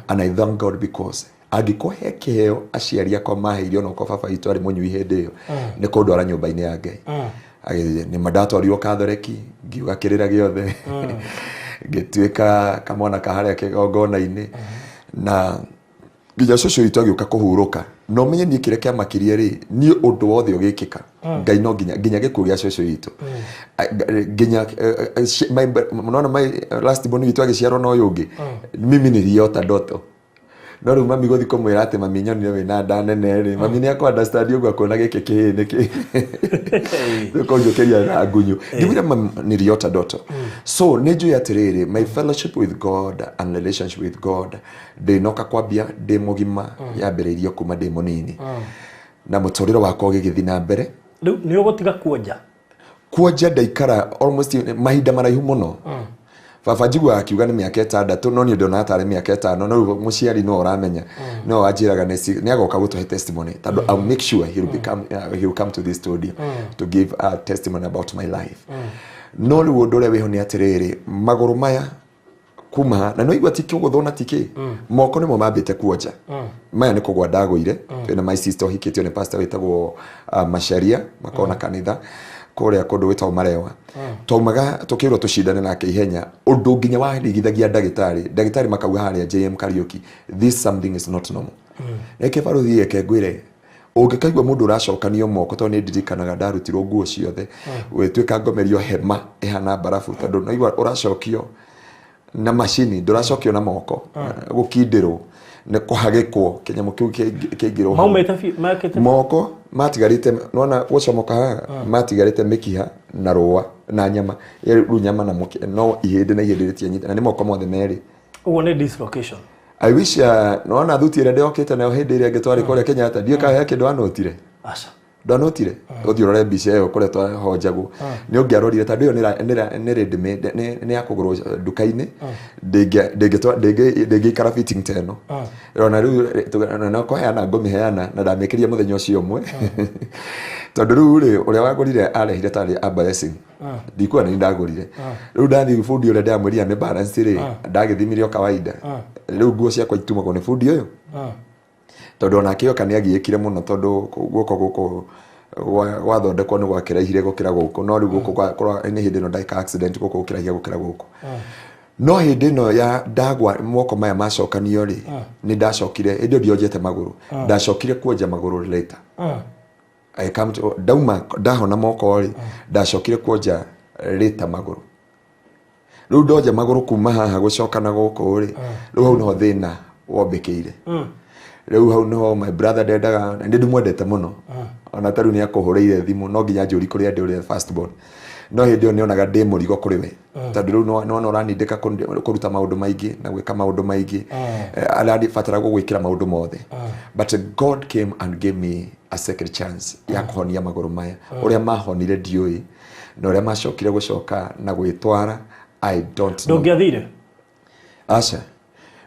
And I thank God, because angĩkorwo he kĩheo aciari akwa maheire, ona okorwo baba witũ arĩ mũnyui hĩndĩ ĩyo, nĩ kũndwara nyũmba-inĩ ya Ngai. Nĩ ndatwarirwo Katholeki, ngiuga kĩrĩra gĩothe, ngĩtuĩka kamwana ka harĩa kĩgongona-inĩ, na nginya cũcũ witũ agĩũka kũhurũka. Na ũmenye niĩ kĩrĩa kĩamakirie rĩ, niĩ ũndũ wothe ũgĩkĩka Ngai no nginya nginya gĩkuũ gĩa cũcũ witũ, nginya nona my last born witũ agĩciarwo na ũyũ ũngĩ, mimi niliota ndoto. No rĩu mami gũthi kũmwĩra atĩ mami nyonire wĩna nda nene rĩ, mami nĩ akũ understand ũguo akuona gĩkĩ kĩhĩĩ nĩkĩ kũnjũkĩria na ngunyu. Ngĩmwĩra mami niliota ndoto. So nĩ njũĩ atĩrĩrĩ, my fellowship with God and relationship with God ndĩnoka kwambia ndĩ mũgima, yambĩrĩirio kuma ndĩ mũnini, na mũtũrĩre wakwa ũgĩgĩthiĩ na mbere. Rĩu nĩ ũgũtiga kuonja? Kuonja ndaikara almost mahinda maraihu mũno. Baba njiguaga akiuga nĩ mĩaka 6, no niĩ ndionaga tarĩ mĩaka 5. No rĩu mũciari no ũramenya, no wanjĩraga nĩ agoka gũtũhe testimony, tondũ I'll make sure he will become, he will come to this studio to give a testimony about my life. No rĩu ũndũ ũrĩa wĩho nĩ atĩrĩrĩ, magũrũ maya kuma na no igua ti kũgũthwo na ti kĩ, moko nĩmo mambĩte kuonja. Maya nĩ kũgwa ndagũire twĩna my sister ũhikĩtio nĩ pastor wĩtagwo Macharia, makona kanitha kũrĩa kũndũ gwĩtagwo Marewa. Twaumaga tũkĩrwo tũcindane nake ihenya, ũndũ nginya warigithagia ndagĩtarĩ, ndagĩtarĩ makauga harĩa JM Kariuki, this something is not normal. Reke barũthi, reke ngwĩre, ũngĩkaigua mũndũ ũracokanio moko, tondũ nĩ ndirikanaga ndarutirwo nguo ciothe, gwĩtuĩka ngomerio hema ĩhana mbarabu, tondũ naigua ũracokio na macini, ndũracokio na moko, gũkindĩrwo nĩ kũhagĩkwo kĩnyamũ kĩu kĩaingĩrwo hau. Maumĩte biũ mekĩte. Moko matigarĩte, nona gũcomoka haha, matigarĩte mĩkiha na rũa na nyama. Rĩu nyama na no ihĩndĩ na ihĩndĩ rĩtianyita, na nĩ moko mothe merĩ. Ũguo nĩ dislocation. I wish nona thuti ĩrĩa ndĩokĩte nayo hĩndĩ ĩrĩa ĩngĩ twarĩ kũrĩa Kenyatta, ndiũĩ kana he kĩndũ anotire. Aca. Ndanotire ũthiĩ ũrore mbica ĩyo kũrĩa twahonjagwo, nĩ ũngĩarorire, tondũ ĩyo nĩ ready made, nĩ ya kũgũrwo nduka-inĩ, ndĩngĩikara fitting ta ĩno. Ona rĩu no kũheana ngũmĩheana, na ndamĩkĩrire mũthenya ũcio ũmwe, tondũ rĩu rĩ, ũrĩa wagũrire arehire tarĩ a blessing. Ndikuona nĩ ndagũrire. Rĩu ndathiĩ bundi ũrĩa ndĩramwĩrire nĩ balance rĩ, ndagĩthimire o kawaida. Rĩu nguo ciakwa itumagwo nĩ bundi ũyũ. Tondũ onake oka nĩ agiĩkire mũno, tondũ guoko gũkũ gwathondekwo nĩ gwakĩraihire gũkĩra gũkũ, no rĩu gũkũ nĩ hĩndĩ ĩno ndeka accident, gũkũ gũkĩraihia gũkĩra gũkũ. No hĩndĩ ĩno ya ndagwa moko maya macokanio rĩ, nĩ ndacokire hĩndĩ ĩyo ndionjete magũrũ, ndacokire kuonja magũrũ later. I come to, ndauma ndahona moko rĩ, ndacokire kuonja later magũrũ. Rĩu ndonja magũrũ kuma haha gũcoka na gũkũ rĩ, rĩu hau nĩho thĩna wombĩkĩire. Rĩu hau nĩho my brother ndendaga, na nĩ ndĩmwendete mũno, ona ta rĩu nĩ akũhũrĩire thimũ, no nginya njũri kũrĩa ndĩ ũrĩa first born, no hĩndĩ ĩyo nĩonaga ndĩ mũrigo kũrĩ we, tondũ rĩu nĩwona ũranindĩka kũruta maũndũ maingĩ na gwĩka maũndũ maingĩ. Aranibatara gũgwĩkĩra maũndũ mothe, but God came and gave me a second chance ya kũhonia magũrũ maya. Ũrĩa mahonire ndiũĩ, na ũrĩa macokire gũcoka na gwĩtwara, I don't know. Ndũngĩathire. Aca,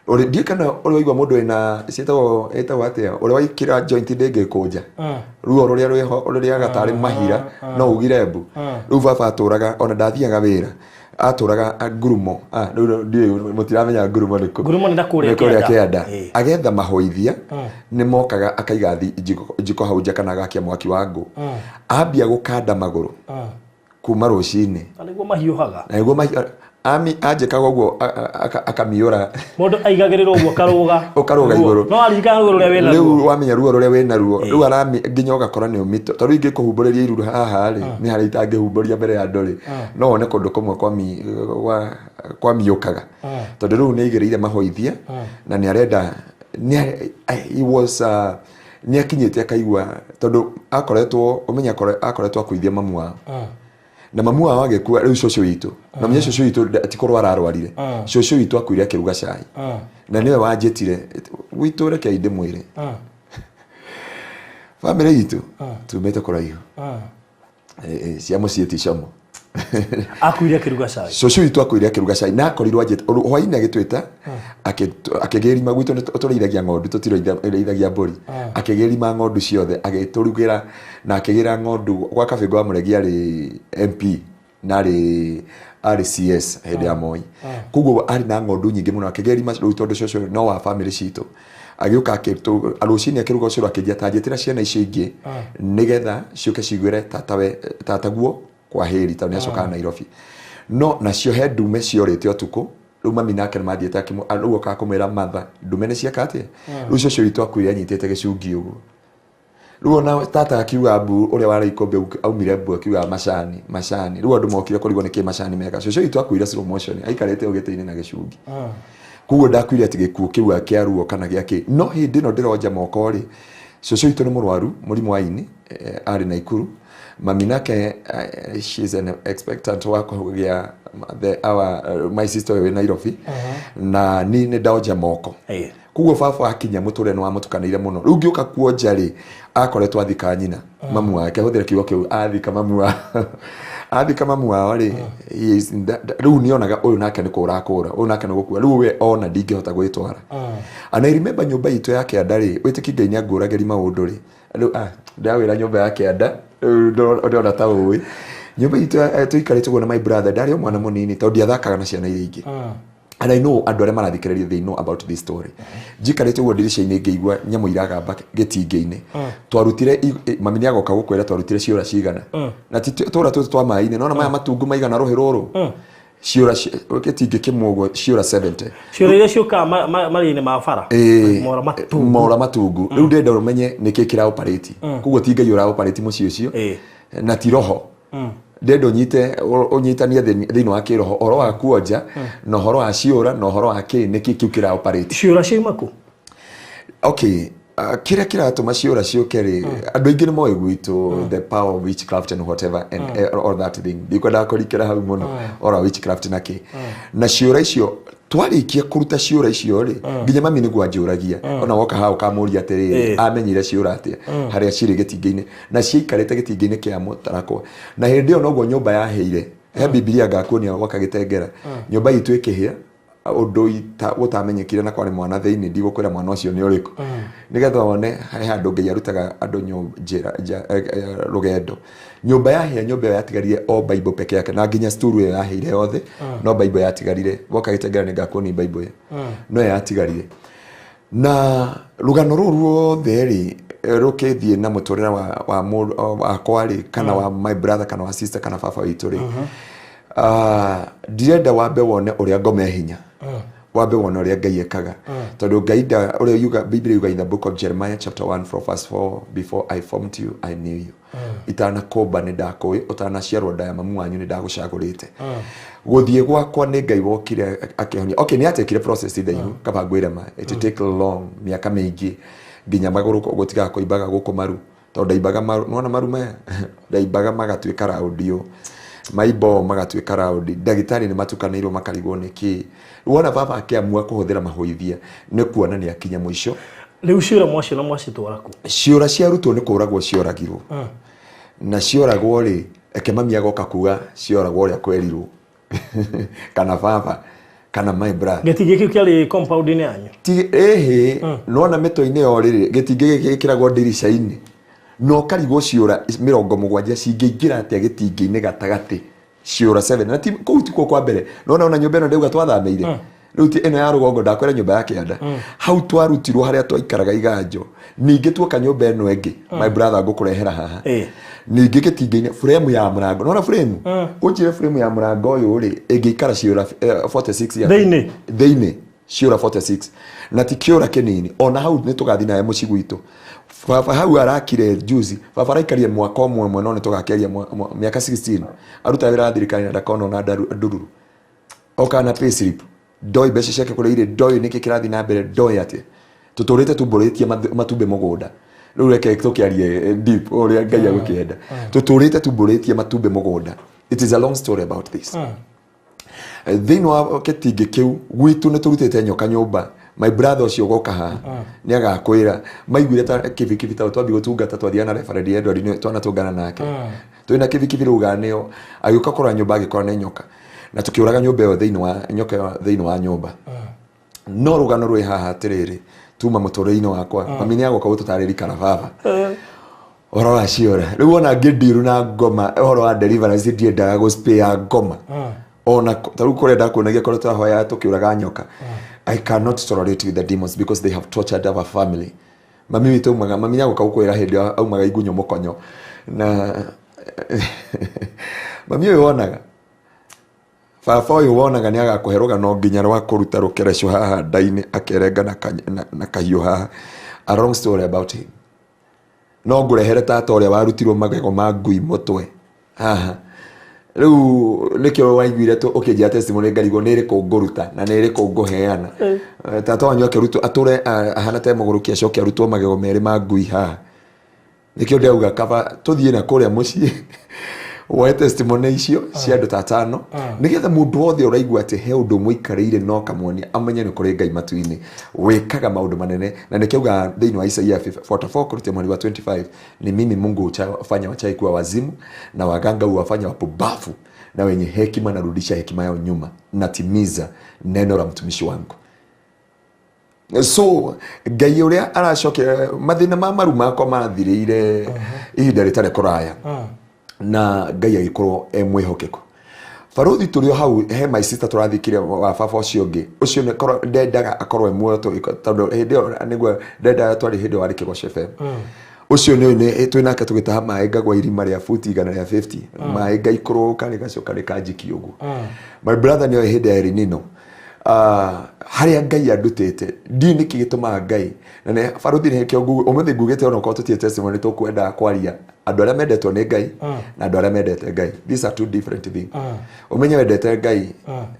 ũrĩ ndiũ kana ũrĩ waigua mũndũ wĩna ciĩtagwo ĩtagwo atĩa, ũrĩa waikĩra joint ndĩngĩkũnja, ruo rũrĩa rwĩho rũrĩaga tarĩ mahira no ugire mbu. Rĩu baba atũraga, ona ndathiaga wĩra, atũraga ngurumo. Rĩu ndiũĩ, mũtiramenya ngurumo nĩ kũ? Ngurumo nĩ na kũrĩa Nĩ kũrĩa kĩanda. Kĩanda. Agetha mahoithia nĩ mokaga, akaiga njiko hau nja kana agakia mwaki wa ngũ, ambia gũkanda magũrũ kuma rũcinĩ. Na nĩguo mahiũhaga. Na nĩguo anjĩkaga ũguo, akamiũra. Mũndũ aigagĩrĩra ũguo karũga. Ũkarũga igũrũ. No aririkana ruo rũrĩa wĩna Rĩu ruo. Wamenya ruo rũrĩa wĩna ruo, rĩu arami nginya ũgakora nĩ ũmĩtwo, tondũ ingĩ kũhumbũrĩria iru haha rĩ, nĩ harĩa itangĩhumbũria mbere ya andũ rĩ, no wone kũndũ kũmwe kwamiũkaga, tondũ rĩu nĩ aigĩrĩire mahoithia na nĩ arenda he was nĩ akinyĩte akaigua, tondũ akoretwo ũmenye akoretwo akuithia mamu wao, na mamu wao agĩkua. Rĩu cũcũ witũ, na menye cũcũ witũ ti kũrwara arwarire, cũcũ witũ akuire akĩruga cai, na nĩwe wanjĩtire gwitũ, reke ndĩmwĩre bamĩrĩ itũ tumĩte kũraihu. Cia mũciĩ ti como. Akuire akĩruga cai. Cũcũ witũ akuire akĩruga cai, na akorirwo anjĩte hwainĩ, agĩtwĩta akĩgĩrima. Gwitũ nĩ tũrĩithagia ng'ondu, tũtirĩithagia mbũri. Akĩgĩrima ng'ondu ciothe, agĩtũrugĩra na akĩgĩra ng'ondu gwa Kabĩngũ wa Mũregi. Arĩ MP na arĩ CS hĩndĩ ya Moi, koguo arĩ na ng'ondu nyingĩ mũno. Akĩgĩrima rĩu, tondũ cũcũ no wa bamĩrĩ citũ, agĩũka rũcinĩ akĩruga ũcũrũ, akĩnjia ta njĩtĩra ciana icio ingĩ nĩgetha ciũke ciguĩre tatawe tataguo kwahĩri, tondũ nĩ acokaga Nairobi. No nacio he ndume ciorĩte ũtukũ. Rĩu mami nake nĩ mathiĩte rĩu okaga kũmwĩra matha ndume nĩ cieka atĩa. Rĩu cũcũ witũ akuire anyitĩte gĩcungi ũguo. Rĩu ona tata akiuga mbu, ũrĩa warĩ ikũmbĩ aumire mbu, akiuga macani macani. Rĩu andũ mokire kũrigwo nĩkĩ macani meka. Cũcũ witũ akuire slow motion, aikarĩte ũũ gĩtĩ-inĩ na gĩcungi. Koguo ndakuire atĩ gĩkuũ kĩu kĩa ruo kana gĩa kĩ. No hĩndĩ ĩno ndĩronja moko rĩ, cũcũ witũ nĩ mũrwaru mũrimũ wa ini, arĩ Naikuru. Mami nake, she's an expectant wa kũgĩa the our my sister wĩ Nairobi, na ni nĩ ndonja moko. Koguo baba akinya mũtũrĩre nĩ wamũtukanĩire mũno. Rĩu ngĩũka kuonja rĩ, akoretwo athika nyina, mamu wake, hũthĩre kiugo kĩu, athika mamu wa athika mamu wao rĩ, he is in rĩu nĩonaga ũyũ nake nĩ kũra akũra, ũyũ nake nĩ gũkua. Rĩu we ona ndingĩhota gwĩtwara. And I remember nyũmba itũ ya kĩanda rĩ, wĩtĩki Ngai nĩ angũragĩri maũndũ rĩ. Rĩu ndawĩra nyũmba ya kĩanda, rĩu ndĩrona ta ũĩ nyũmba itũ tũikarĩte ũguo na my brother, ndarĩ o mwana mũnini, tondũ ndiathakaga na ciana iria ingĩ. And I know andũ arĩa marathikĩrĩria, they know about this story. Njikarĩte ũguo ndirica-inĩ, ngĩigua nyamũ iragamba gĩtingĩ-inĩ. Twarutire mami nĩ agoka gũkwĩra twarutire ciũra cigana, na ti tũra tũtũ twa maĩ-inĩ, nona maya matungu maigana rũhĩ rũrũ, ciũra gĩtingĩ kĩmwe ũguo, ciũra 70. Ciũra iria ciũkaga maria-inĩ ma bara. Mora matungu. Mora matungu. Rĩu ndĩrenda ũmenye nĩkĩ kĩra operate. Koguo ti Ngai ũra operate mũciĩ ũcio, na ti roho. Ndĩrenda ũnyite ũnyitanie thĩinĩ wa kĩroho ũhoro wa kuonja na ũhoro wa ciũra na ũhoro wa kĩ, nĩkĩ kĩu kĩra operate. Ciũra ciauma kũ? Okay, kĩrĩa kĩratũma ciũra ciũke rĩ, andũ aingĩ nĩ moĩ gwitũ the power of witchcraft and whatever and all that thing. Ndikwendaga kũrikĩra hau mũno ũhoro wa witchcraft na kĩ na ciũra icio. Twarĩkia kũruta ciũra icio rĩ, nginya mami nĩguo anjũragia, ona woka haha ũkamũria atĩrĩrĩ, amenyire ciũra atĩa harĩa cirĩ gĩtingĩ-inĩ, na ciaikarĩte gĩtingĩ-inĩ kĩa mũtarakwa. Na hĩndĩ ĩyo noguo nyũmba yahĩire. He Bibilia ngakuonia gwaka gĩtengera, nyũmba itũ ĩkĩhĩa ũndũ gũtamenyekire, na kwarĩ mwana thĩinĩ. Ndigũkwĩra mwana ũcio nĩ ũrĩkũ, nĩgetha wone he handũ Ngai arutaga andũ njĩra rũgendo. Nyũmba yahĩa, nyũmba ĩyo yatigarire o Bible peke yake, na nginya sturu ĩyo yahĩire yothe, no Bible yatigarire. Woka gĩtengera nĩ ngakuonia Bible ĩyo no yatigarire. Na rũgano rũu ruothe rĩ rũkĩthiĩ na mũtũrĩre wa mũndũ wakwa rĩ, kana wa my brother, kana wa sister, kana baba witũ rĩ, ndirenda wambe wone ũrĩa ngoma ĩ hinya, wambe wone ũrĩa Ngai ekaga, tondũ Ngai nda ũrĩa yuga Biblia yuga in the book of Jeremiah chapter 1 from verse 4, "Before I formed you, I knew you." Itanakũmba nĩ ndakũĩ, ũtanaciarwo nda ya mamu wanyu nĩ ndagũcagũrĩte. Gũthiĩ gwakwa nĩ Ngai wokire akĩhonia. Okay, nĩ atekire process ndaihu, kaba ngwĩre ma it take long, mĩaka mĩingĩ, nginya magũrũ gũtigaga kũimbaga gũkũ maru, tondũ ndaimbaga maru. Nĩwona maru maya ndaimbaga magatuĩka raundi ũũ, maimbo magatuĩka raundi. Ndagĩtarĩ nĩ matukanĩirwo makarigwo nĩ kĩ. Wona baba akĩamua kũhũthĩra mahũithia nĩ kuona nĩ akinya mũico. Rĩu ciũra mwacio na mwacitwara kũ? Ciũra ciarutwo nĩ kũragwo cioragirwo, na cioragwo rĩ, eke mami agoka kuga cioragwo ũrĩa kwerirwo, kana baba, kana my brother. Gĩtingĩ kĩu kĩarĩ compound-inĩ yanyu? Ti ĩhĩ, nona mĩtwe-inĩ yo rĩrĩ, gĩtingĩ gĩkĩ gĩkĩragwo ndirica-inĩ, na ũkarigwo ciũra 70 cingĩingĩra atĩa gĩtingĩ-inĩ gatagatĩ, ciũra 7. Na ti kũu tikuo kwa mbere. Nona ona nyũmba ĩno ndauga twathamĩire rĩu ti ĩno ya rũgongo, ndakwĩra nyũmba ya kĩanda hau twarutirwo harĩa twaikaraga iganjo. Ningĩ tuoka nyũmba ĩno ĩngĩ, my brother, ngũkũrehera haha. Ningĩ gĩtingĩ-inĩ, frame ya mũrango, nona frame, ũnjĩre frame ya mũrango ũyũ rĩ, ĩngĩikara ciũra 46 ya Thĩinĩ? Thĩinĩ ciũra 46, na ti kĩũra kĩnini. Ona hau nĩ tũgathiĩ nawe mũciĩ gwitũ. Baba hau arakire juzi, baba araikarire mwaka ũmwe ũmwe, no nĩ tũgakĩaria mĩaka 16 arutaga wĩra wa thirikari na ndakona ona ndururu, okaga na payslip, ndoĩ mbeca ciake kũrĩa irĩ, ndoĩ nĩkĩ kĩrathiĩ na mbere, ndoĩ atĩ tũtũrĩte tumbũrĩtie matumbĩ mũgũnda. Rĩu reke tũkĩarie deep ũrĩa Ngai agũkĩenda. Tũtũrĩte tumbũrĩtie matumbĩ mũgũnda. It is a long story about this. Thĩinĩ wa gĩtingĩ kĩu gwitũ nĩ tũrutĩte nyoka nyũmba. My brother ũcio ũgoka haha nĩ agakwĩra maiguire ta kibikibi, ta twambi gũtungata, twathiaga na referee Edward, nĩ twanatũngana nake, twĩna kibikibi rũganĩo, agĩũka kũrora nyũmba agĩkora nĩ nyoka, na tũkĩũraga nyũmba ĩyo thĩinĩ wa nyoka ĩyo thĩinĩ wa nyũmba. No rũgano rwĩ haha atĩrĩrĩ, tuma mũtũrĩre-inĩ wakwa, mami nĩ agoka gũtũtarĩria, kana baba, ũhoro wa ciũra. Rĩu ona ngĩndiru na ngoma ũhoro wa deliverance, ndiendaga gũ ngoma ona ta rĩu kũrĩa ndakuonagia kũrĩa tũrahoya tũkĩũraga nyoka. I cannot tolerate with the demons because they have tortured our family. Mami witũ aumaga, mami nĩagoka gũkwĩra hĩndĩ ĩyo aumaga igunyũ mũkonyo, na mami ũyũ wonaga, baba ũyũ wonaga, nĩ agakũhe rũgano nginya rwa kũruta rũkereco haha nda-inĩ akerenga na kahiũ haha. A long story about him. No ngũrehere tata ũrĩa warutirwo magego ma ngui mũtwe haha. Rĩu nĩkĩo waiguire ũkĩnjĩra testimony ngarigwo nĩ ĩrĩkũ ngũruta na nĩ ĩrĩkũ ngũheana. Tata wanyu akĩrutwo atũre ahana ta mũgũrũki, acoke arutwo magego merĩ ma ngui haha. Nĩkĩo ndĩrauga kaba tũthiĩ na kũrĩa mũciĩ woe testimony icio cia andũ ta atano, nĩgetha mũndũ wothe ũraigua atĩ he ũndũ mũikarĩire no kamuonia amenye nĩ kũrĩ Ngai matu-inĩ wĩkaga maũndũ manene. Na nĩkĩo augaga thĩinĩ wa Isaia 44 kũrutia mweri wa 25, "Ni mimi Mungu hufanya wachawi kuwa wazimu na waganga huwafanya wapumbavu, na wenye hekima narudisha hekima yao nyuma, natimiza neno la mtumishi wangu." So Ngai ũrĩa aracokia mathĩna ma maru makwa mathirĩire ihinda rĩtarĩ kũraya, na Ngai agĩkorwo e mwĩhokeku. Barothi tũrĩ o hau, he my sister tũrathikire wa baba ũcio ũngĩ, ũcio nĩ ndendaga akorwo e muoyo tondũ hĩndĩ ĩyo nĩguo ndendaga, twarĩ hĩndĩ ĩyo warĩ Kĩgoco FM. Ũcio nĩ nĩ twĩ nake tũgĩtaha maĩ, ngagwa irima rĩa buti 150, maĩ ngaikũrũka rĩgacoka rĩkanjikia ũguo. My brother nĩoĩ hĩndĩ ya El Nino, harĩa Ngai andutĩte ndiũĩ nĩkĩ gĩtũmaga Ngai na nĩ barothi nĩkĩo ũmũthĩ ngugĩte ona okorwo tũtirĩ testimony, tũkwendaga kwaria andũ arĩa mendetwo nĩ Ngai na andũ arĩa mendete Ngai. These are two different things. Ũmenye wendete Ngai,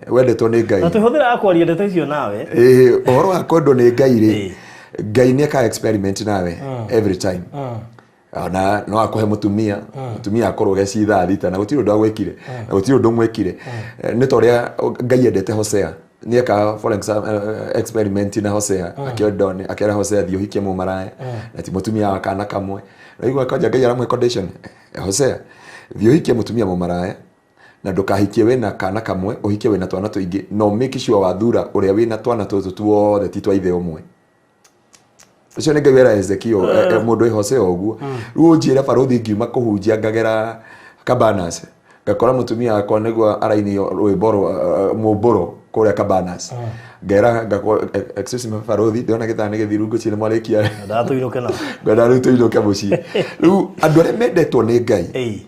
wendetwo nĩ Ngai. Na twĩhũthĩraga kwaria ndeto icio nawe. Ĩĩ, ũhoro wa kwendwo nĩ Ngai rĩ, Ngai nĩ ekaga experiment nawe every time. Ona no akũhe mũtumia, mũtumia akorwo ge ci 6:00 na gũtirĩ ũndũ agwĩkire na gũtirĩ ũndũ mwĩkire. Nĩ ta ũrĩa Ngai endete Hosea, nĩ ekaga for example, experiment na Hosea, akĩenda akĩra Hosea, "Thiĩ ũhikie mũmaraya na ti mũtumia wa kana kamwe." Naigua kwanja Ngai aramũhe condition, "Hosea, thiĩ ũhikie mũtumia mũmaraya na ndũkahikie wĩna kana kamwe, ũhikie wĩna twana tũingĩ, no make sure wathura ũrĩa wĩna twana tũtũ tuothe ti twa ithe ũmwe." Ũcio nĩ Ngai wera Ezekiel, mũndũ wĩ Hosea ũguo. Rĩu ũnjĩre barothi, ngiuma kũhunjia ngagera Cabanas ngakora mũtumia wakwa nĩguo arainio rwĩmbo mũmbũro. Kũrĩa Cabanas ngera ngakwo excuse me barothi, ndĩrona gĩthaa nĩ gĩthiru, ngũciĩ nĩ mwarĩkia. Ndatũinũke na Ngwenda rĩu tũinũke mũciĩ. Rĩu andũ arĩa mendetwo nĩ Ngai,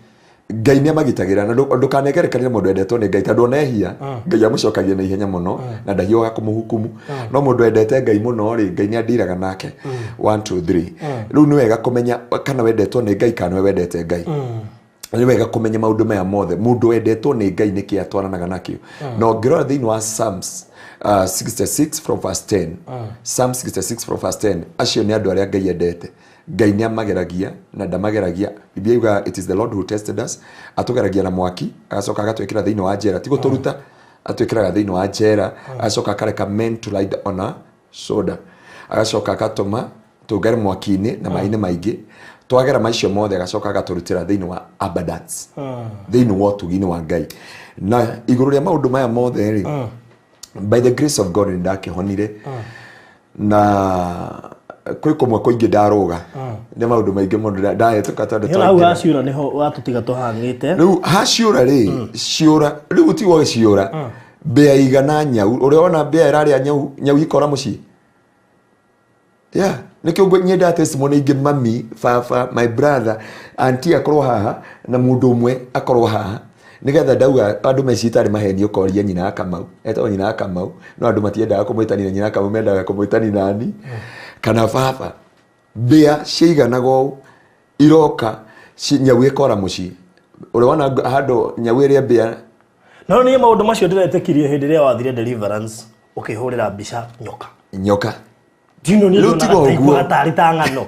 Ngai nĩ amagitagĩra, na ndũkanegerekanie na mũndũ wendetwo nĩ Ngai, tondũ ona ehia Ngai amũcokagia na ihenya mũno na ndahiũhaga kũmũhukumu. No mũndũ wendete Ngai mũno rĩ, Ngai nĩ andiraga nake. 1 2 3. Rĩu nĩ wega kũmenya kana wendetwo nĩ Ngai kana nĩwe wendete Ngai. Nĩ wega kũmenya maũndũ maya mothe. Mũndũ wendetwo nĩ Ngai nĩkĩ atwaranaga nakĩo? Na ũngĩrora thĩinĩ wa Psalms 66 from verse 10, Psalm 66 from verse 10, acio nĩ andũ arĩa Ngai endete. Ngai nĩ amageragia na ndamageragia. Biblia yugaga, "It is the Lord who tested us." Atũgeragia na mwaki, agacoka agatwĩkĩra thĩinĩ wa njera. Ti gũtũruta, atwĩkĩraga thĩinĩ wa njera, agacoka akareka men to ride on a shoulder, agacoka agatũma tũngere mwaki-inĩ na maĩ-inĩ maingĩ. Twagera macio mothe, agacoka agatũrutĩra thĩinĩ wa abundance, thĩinĩ wa ũtugi-inĩ wa Ngai. Na igũrũ rĩa maũndũ maya mothe rĩ, by the grace of God nĩ ndakĩhonire, na kwĩ kũmwe kũingĩ ndarũga nĩ maũndũ maingĩ mũno ndahĩtũka tondũ Nĩ hau twaingĩra. Haciũra nĩho watũtiga tũhang'ĩte. Rĩu haciũra rĩ, ciũra rĩu tigwo ciũra mbĩa igana nyau. Ũrĩa wona mbĩa ĩrarĩa nyau, nyau ikora mũciĩ, yeah. Nĩkĩo nyendaga testimony ingĩ, mami, baba, my brother, auntie akorwo haha na mũndũ ũmwe akorwo haha, nĩgetha ndauga andũ mecitarĩ maheni. Ũkoria nyina wa Kamau, etagwo nyina wa Kamau, no andũ matiendaga kũmwĩtania nyina wa Kamau, mendaga kũmwĩtani nani kana baba. Mbĩa ciiganaga ũũ iroka nyau ĩkora mũciĩ. Ũrĩa wona handũ nyau ĩrĩa mbĩa. No niĩ maũndũ macio ndĩretĩkirie hĩndĩ ĩrĩa wathire deliverance, ũkĩhũrĩra mbica nyoka. Nyoka. Ndino niĩ Rĩu ndonaga tiga ũguo. taiguaga tarĩ ta ng'ano.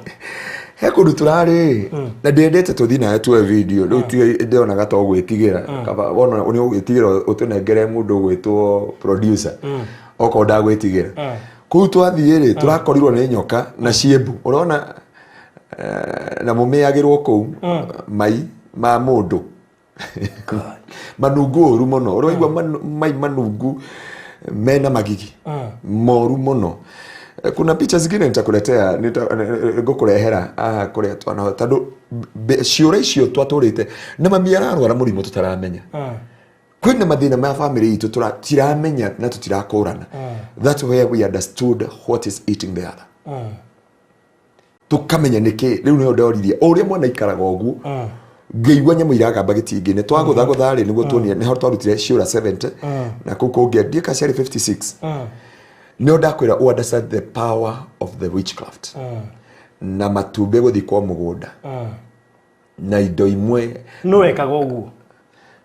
He kũndũ tũrarĩ na ndendete tũthiĩ nawe tuoe video. Rĩu tiga ndĩonaga to gwĩtigĩra, kaba wona nĩ ũgwĩtigĩra ũtũnengere mũndũ ũgwĩtwo producer okorwo ndagwĩtigĩra. Kũu twathiĩ rĩ, tũrakorirwo nĩ nyoka na ciĩmbu, ũrona na mũmĩagĩrwo kũu mai ma mũndũ manungu ũru mũno. Ũraigua mai manungu mena magigi moru mũno. Kuna picha zingine nitakuletea, ngũkũrehera haha kũrĩa twana, tondũ ciũra icio twatũrĩte na mami ararwara mũrimũ tũtaramenya, kwĩna mathĩna ma family itũ tũtiramenya na tũtirakũrana. That's where we understood what is eating the other. Tukamenya nĩkĩ. Rĩu nĩho ndoririe o ũrĩa mwana ikaraga ũguo, ngĩigua nyamũ iragamba gĩtingĩ-inĩ. Twagũthagũtha rĩ, nĩguo tuonire nĩho twarutire ciũra 70 na kũu kũngĩ ndiĩ ciarĩ 56. Nĩho ndakwĩra u understand the power of the witchcraft na matumbĩ gũthikwo mũgũnda na indo imwe. Nũ wekaga ũguo?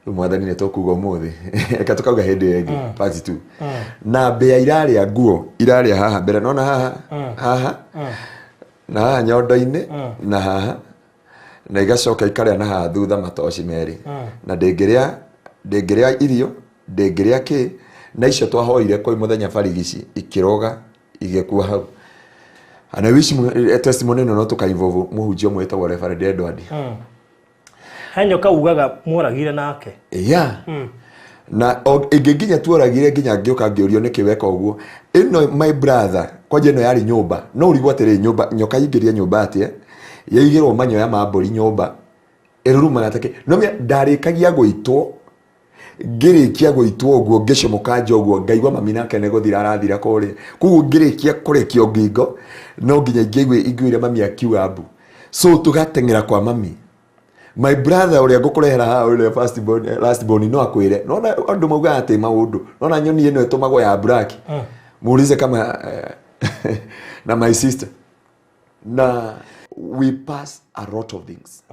Rĩu mwathani nĩ tũkuga ũmũthĩ, reke tũkauga hĩndĩ ĩyo ĩngĩ, part 2. Na mbĩa irarĩa nguo, irarĩa haha mbere, nona haha, haha na haha nyondo-inĩ na haha, na igacoka ikarĩa na haha thutha matoci merĩ, na ndĩngĩrĩa, ndĩngĩrĩa irio, ndĩngĩrĩa kĩ. Na icio twahoire kwĩ mũthenya barigici ikĩroga igĩkua hau. And I wish testimony ĩno no tũka-involve mũhunjia ũmwe wĩtagwo Reverend Edward. He nyoka ugaga mworagire nake. Yeah. Na ĩngĩ nginya tuoragire, nginya ngĩũka ngĩũrio nĩkĩ weka ũguo. Ĩno, my brother, kwanja ĩno yarĩ nyũmba, no ũrigwo atĩrĩ, nyũmba nyoka ingĩria nyũmba atĩa? Yaigĩrwo manyoya ma mbũri nyũmba ĩrurumaga take. No ndarĩkagia gũitwo, ngĩrĩkia gũitwo ũguo, ngĩcomoka nja ũguo, ngaigua mami nake nĩ gũthira arathira kũrĩa. Koguo ngĩrĩkia kũrekio ngingo, no nginya ingĩiguire mami akiuga mbu, so tũgateng'era kwa mami. My brother ũrĩa ngũkũrehera haha, ũrĩa first born, last born, no akwĩre. Nona andũ maugaga atĩ maũndũ, nona nyoni ĩno ĩtũmagwo ya black, muulize kama na my sister na we pass a lot of things,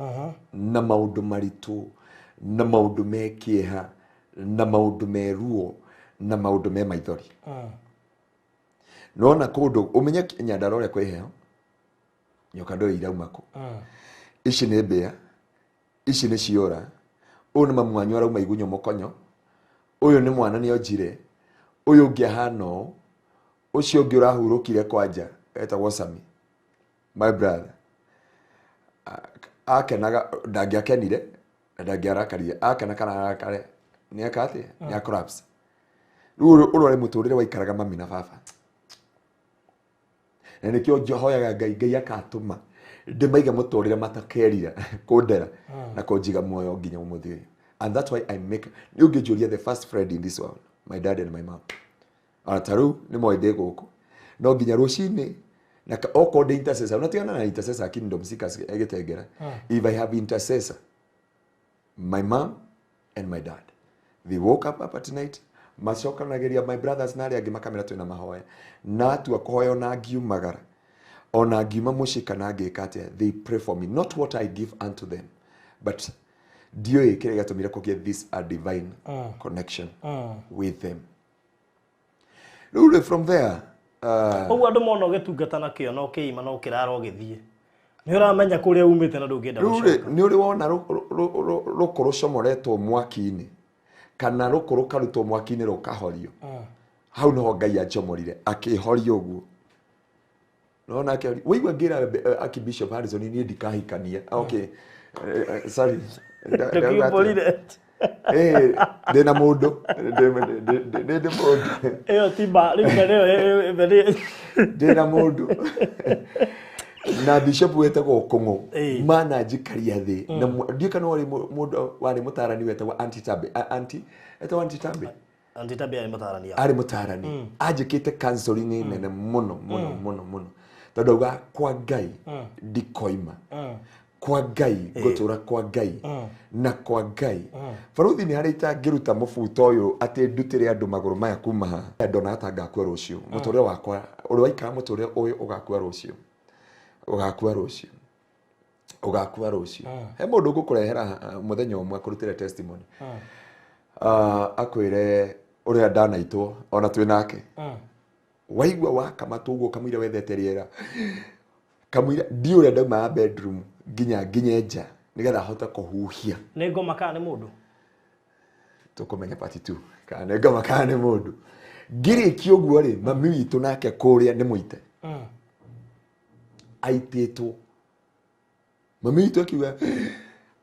na maũndũ maritũ, na maũndũ me kĩeha, na maũndũ me ruo, na maũndũ me maithori. Nona kũndũ ũmenye Nyandarua ũrĩa kwĩ heho, nyoka ndũĩ irauma kũ. Ici nĩ mbĩa, ici nĩ ciũra. Ũyũ nĩ mamu wanyu arauma igunyũ mũkonyo, ũyũ nĩ mwana nĩ onjire, ũyũ ũngĩ ahana ũũ, ũcio ũngĩ ũrahurũkire kwanja etagwo Sami, my brother. Akenaga ndangĩakenire na ndangĩarakarire, akena kana arakare nĩ eka atĩa, nĩ collapse. Rĩu ũrore mũtũrĩre waikaraga mami na baba, na nĩkĩo njohoyaga Ngai, Ngai akatũma ndĩmaige mũtũrĩre matakerira kũndera na kũnjiga muoyo nginya ũmũthĩ ũyũ. And that's why I make, nĩ ũngĩnjũria, the first friend in this world, my dad and my mom. Ona ta rĩu nĩ moĩ ndĩ gũkũ no nginya rũcinĩ na okorwo ndĩ intercessor unatigana na intercessor Kingdom Seekers gĩtengera. If I have intercessor, my mom and my dad, they woke up at night, macokanagĩria my brothers na arĩa angĩ makamera twĩna mahoya, na atua kũhoya ona ngiumagara ona ngiuma mũciĩ kana ngĩka atĩa, they pray for me, not what I give unto them, but ndiũĩ kĩrĩa gĩatũmire kũgĩe this a divine connection with them. Rĩu rĩ, from there Ũguo andũ mona ũgĩtungata na kĩo na ũkĩima na ũkĩrara ũgĩthiĩ, nĩ ũramenya kũrĩa umĩte na ndũngĩenda rĩu rĩ, gũcoka. Nĩ ũrĩ wona rũkũ rũcomoretwo mwaki-inĩ kana rũkũ rũkarutwo mwaki-inĩ rũkahorio? Hau niho Ngai anjomorire akĩhoria ũguo nona akĩhoria. Waigua ngĩra Archbishop Harrison niĩ ndikahikania. Okay, sorry. Ndauga atĩa? Ndũkiumbũrire. Eh, ndĩna mũndũ. Ndĩ mũndũ. Ĩyo ti mba rĩu mbere ĩyo mbere ĩyo. Ndĩna mũndũ na bishop wetagwo Kũng'ũ. Mana njikaria thĩ na ndiũĩ kana warĩ mũndũ warĩ mũtarani wetagwo Aunty Tabe, Aunty etagwo Aunty Tabe. Aunty Tabe arĩ mũtarani. Arĩ mũtarani anjĩkĩte counseling nene mũno mũno mũno mũno tondũ auga kwa Ngai ndikoima, kwa Ngai ngũtũra, kwa Ngai na kwa Ngai. Baruthi nĩ harĩa itangĩruta mũbuto ũyũ atĩ ndutĩre andũ magũrũ maya kuma haha. Ndonaga ta ngakua rũciũ. Mũtũrĩre wakwa ũrĩa waikara mũtũrĩre ũyũ ũgakua rũciũ, ũgakua rũciũ, ũgakua rũciũ. He mũndũ ngũkũrehera mũthenya ũmwe akũrutĩre testimony. Akwĩre ũrĩa ndanaitwo ona twĩ nake. Waigua wakamatwo ũguo kamũira wethete rĩera kamũira ndiũ ũrĩa ndaumaga bedroom nginya nginye nja nĩgetha ahote kũhuhia. Nĩ ngoma kana nĩ mũndũ? Tũkũmenya part 2 kana nĩ ngoma kana nĩ mũndũ. Ngĩrĩkia ũguo rĩ, mami witũ nake kũrĩa nĩ mũite aitĩtwo. Mami witũ akiuga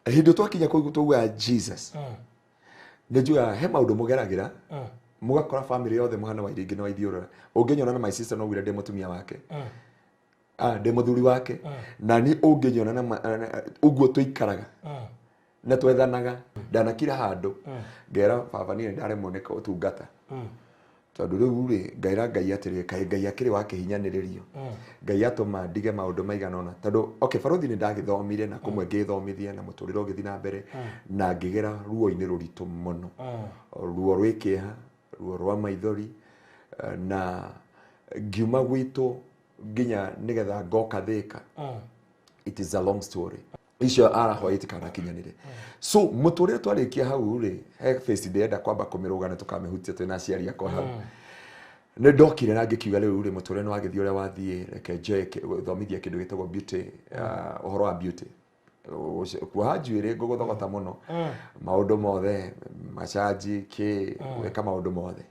hĩndĩ twakinya kũu taugaga Jesus. Nĩ njugaga he maũndũ mũgeragĩra mũgakora family yothe mũhana wa iringĩ na wa ithiũrũra. Ũngĩnyona na my sister no ugire ndĩ mũtumia wake, ndĩ mũthuri wake, na niĩ ũngĩnyona na ũguo tũikaraga na twethanaga. Ndanakira handũ ngera baba niĩ ndaremwo nĩ ũtungata tondũ rĩu rĩ ngaĩra Ngai atĩrĩ, kaĩ Ngai akĩrĩ wa kĩhinyanĩrĩrio, Ngai atũma ndige maũndũ maigana ũna tondũ okay barothi nĩ ndagĩthomire na kũmwe ngĩthomithia na mũtũrĩre ũgĩthiĩ na mbere na ngĩgera ruo-inĩ rũritũ mũno, ruo rwĩ kĩeha, ruo rwa maithori, na ngiuma gwitũ nginya nĩgetha ngoka Thĩka. It is a long story. Icio arahoya itikanakinyanĩre. So mũtũrĩre twarĩkia hau rĩ, he face ndĩrenda kwamba kũmĩrũga na tũkamĩhutia twĩna aciari akwa hau. Nĩ ndokire na ngĩkiuga rĩu rĩ mũtũrĩre nĩ wagĩthiĩ ũrĩa wathiĩ, reke njoe gũthomithia kĩndũ gĩtagwo beauty, ũhoro wa beauty. Kuoha njuĩrĩ ngũgũthogota mũno, maũndũ mothe macanji kĩ gwĩka maũndũ mothe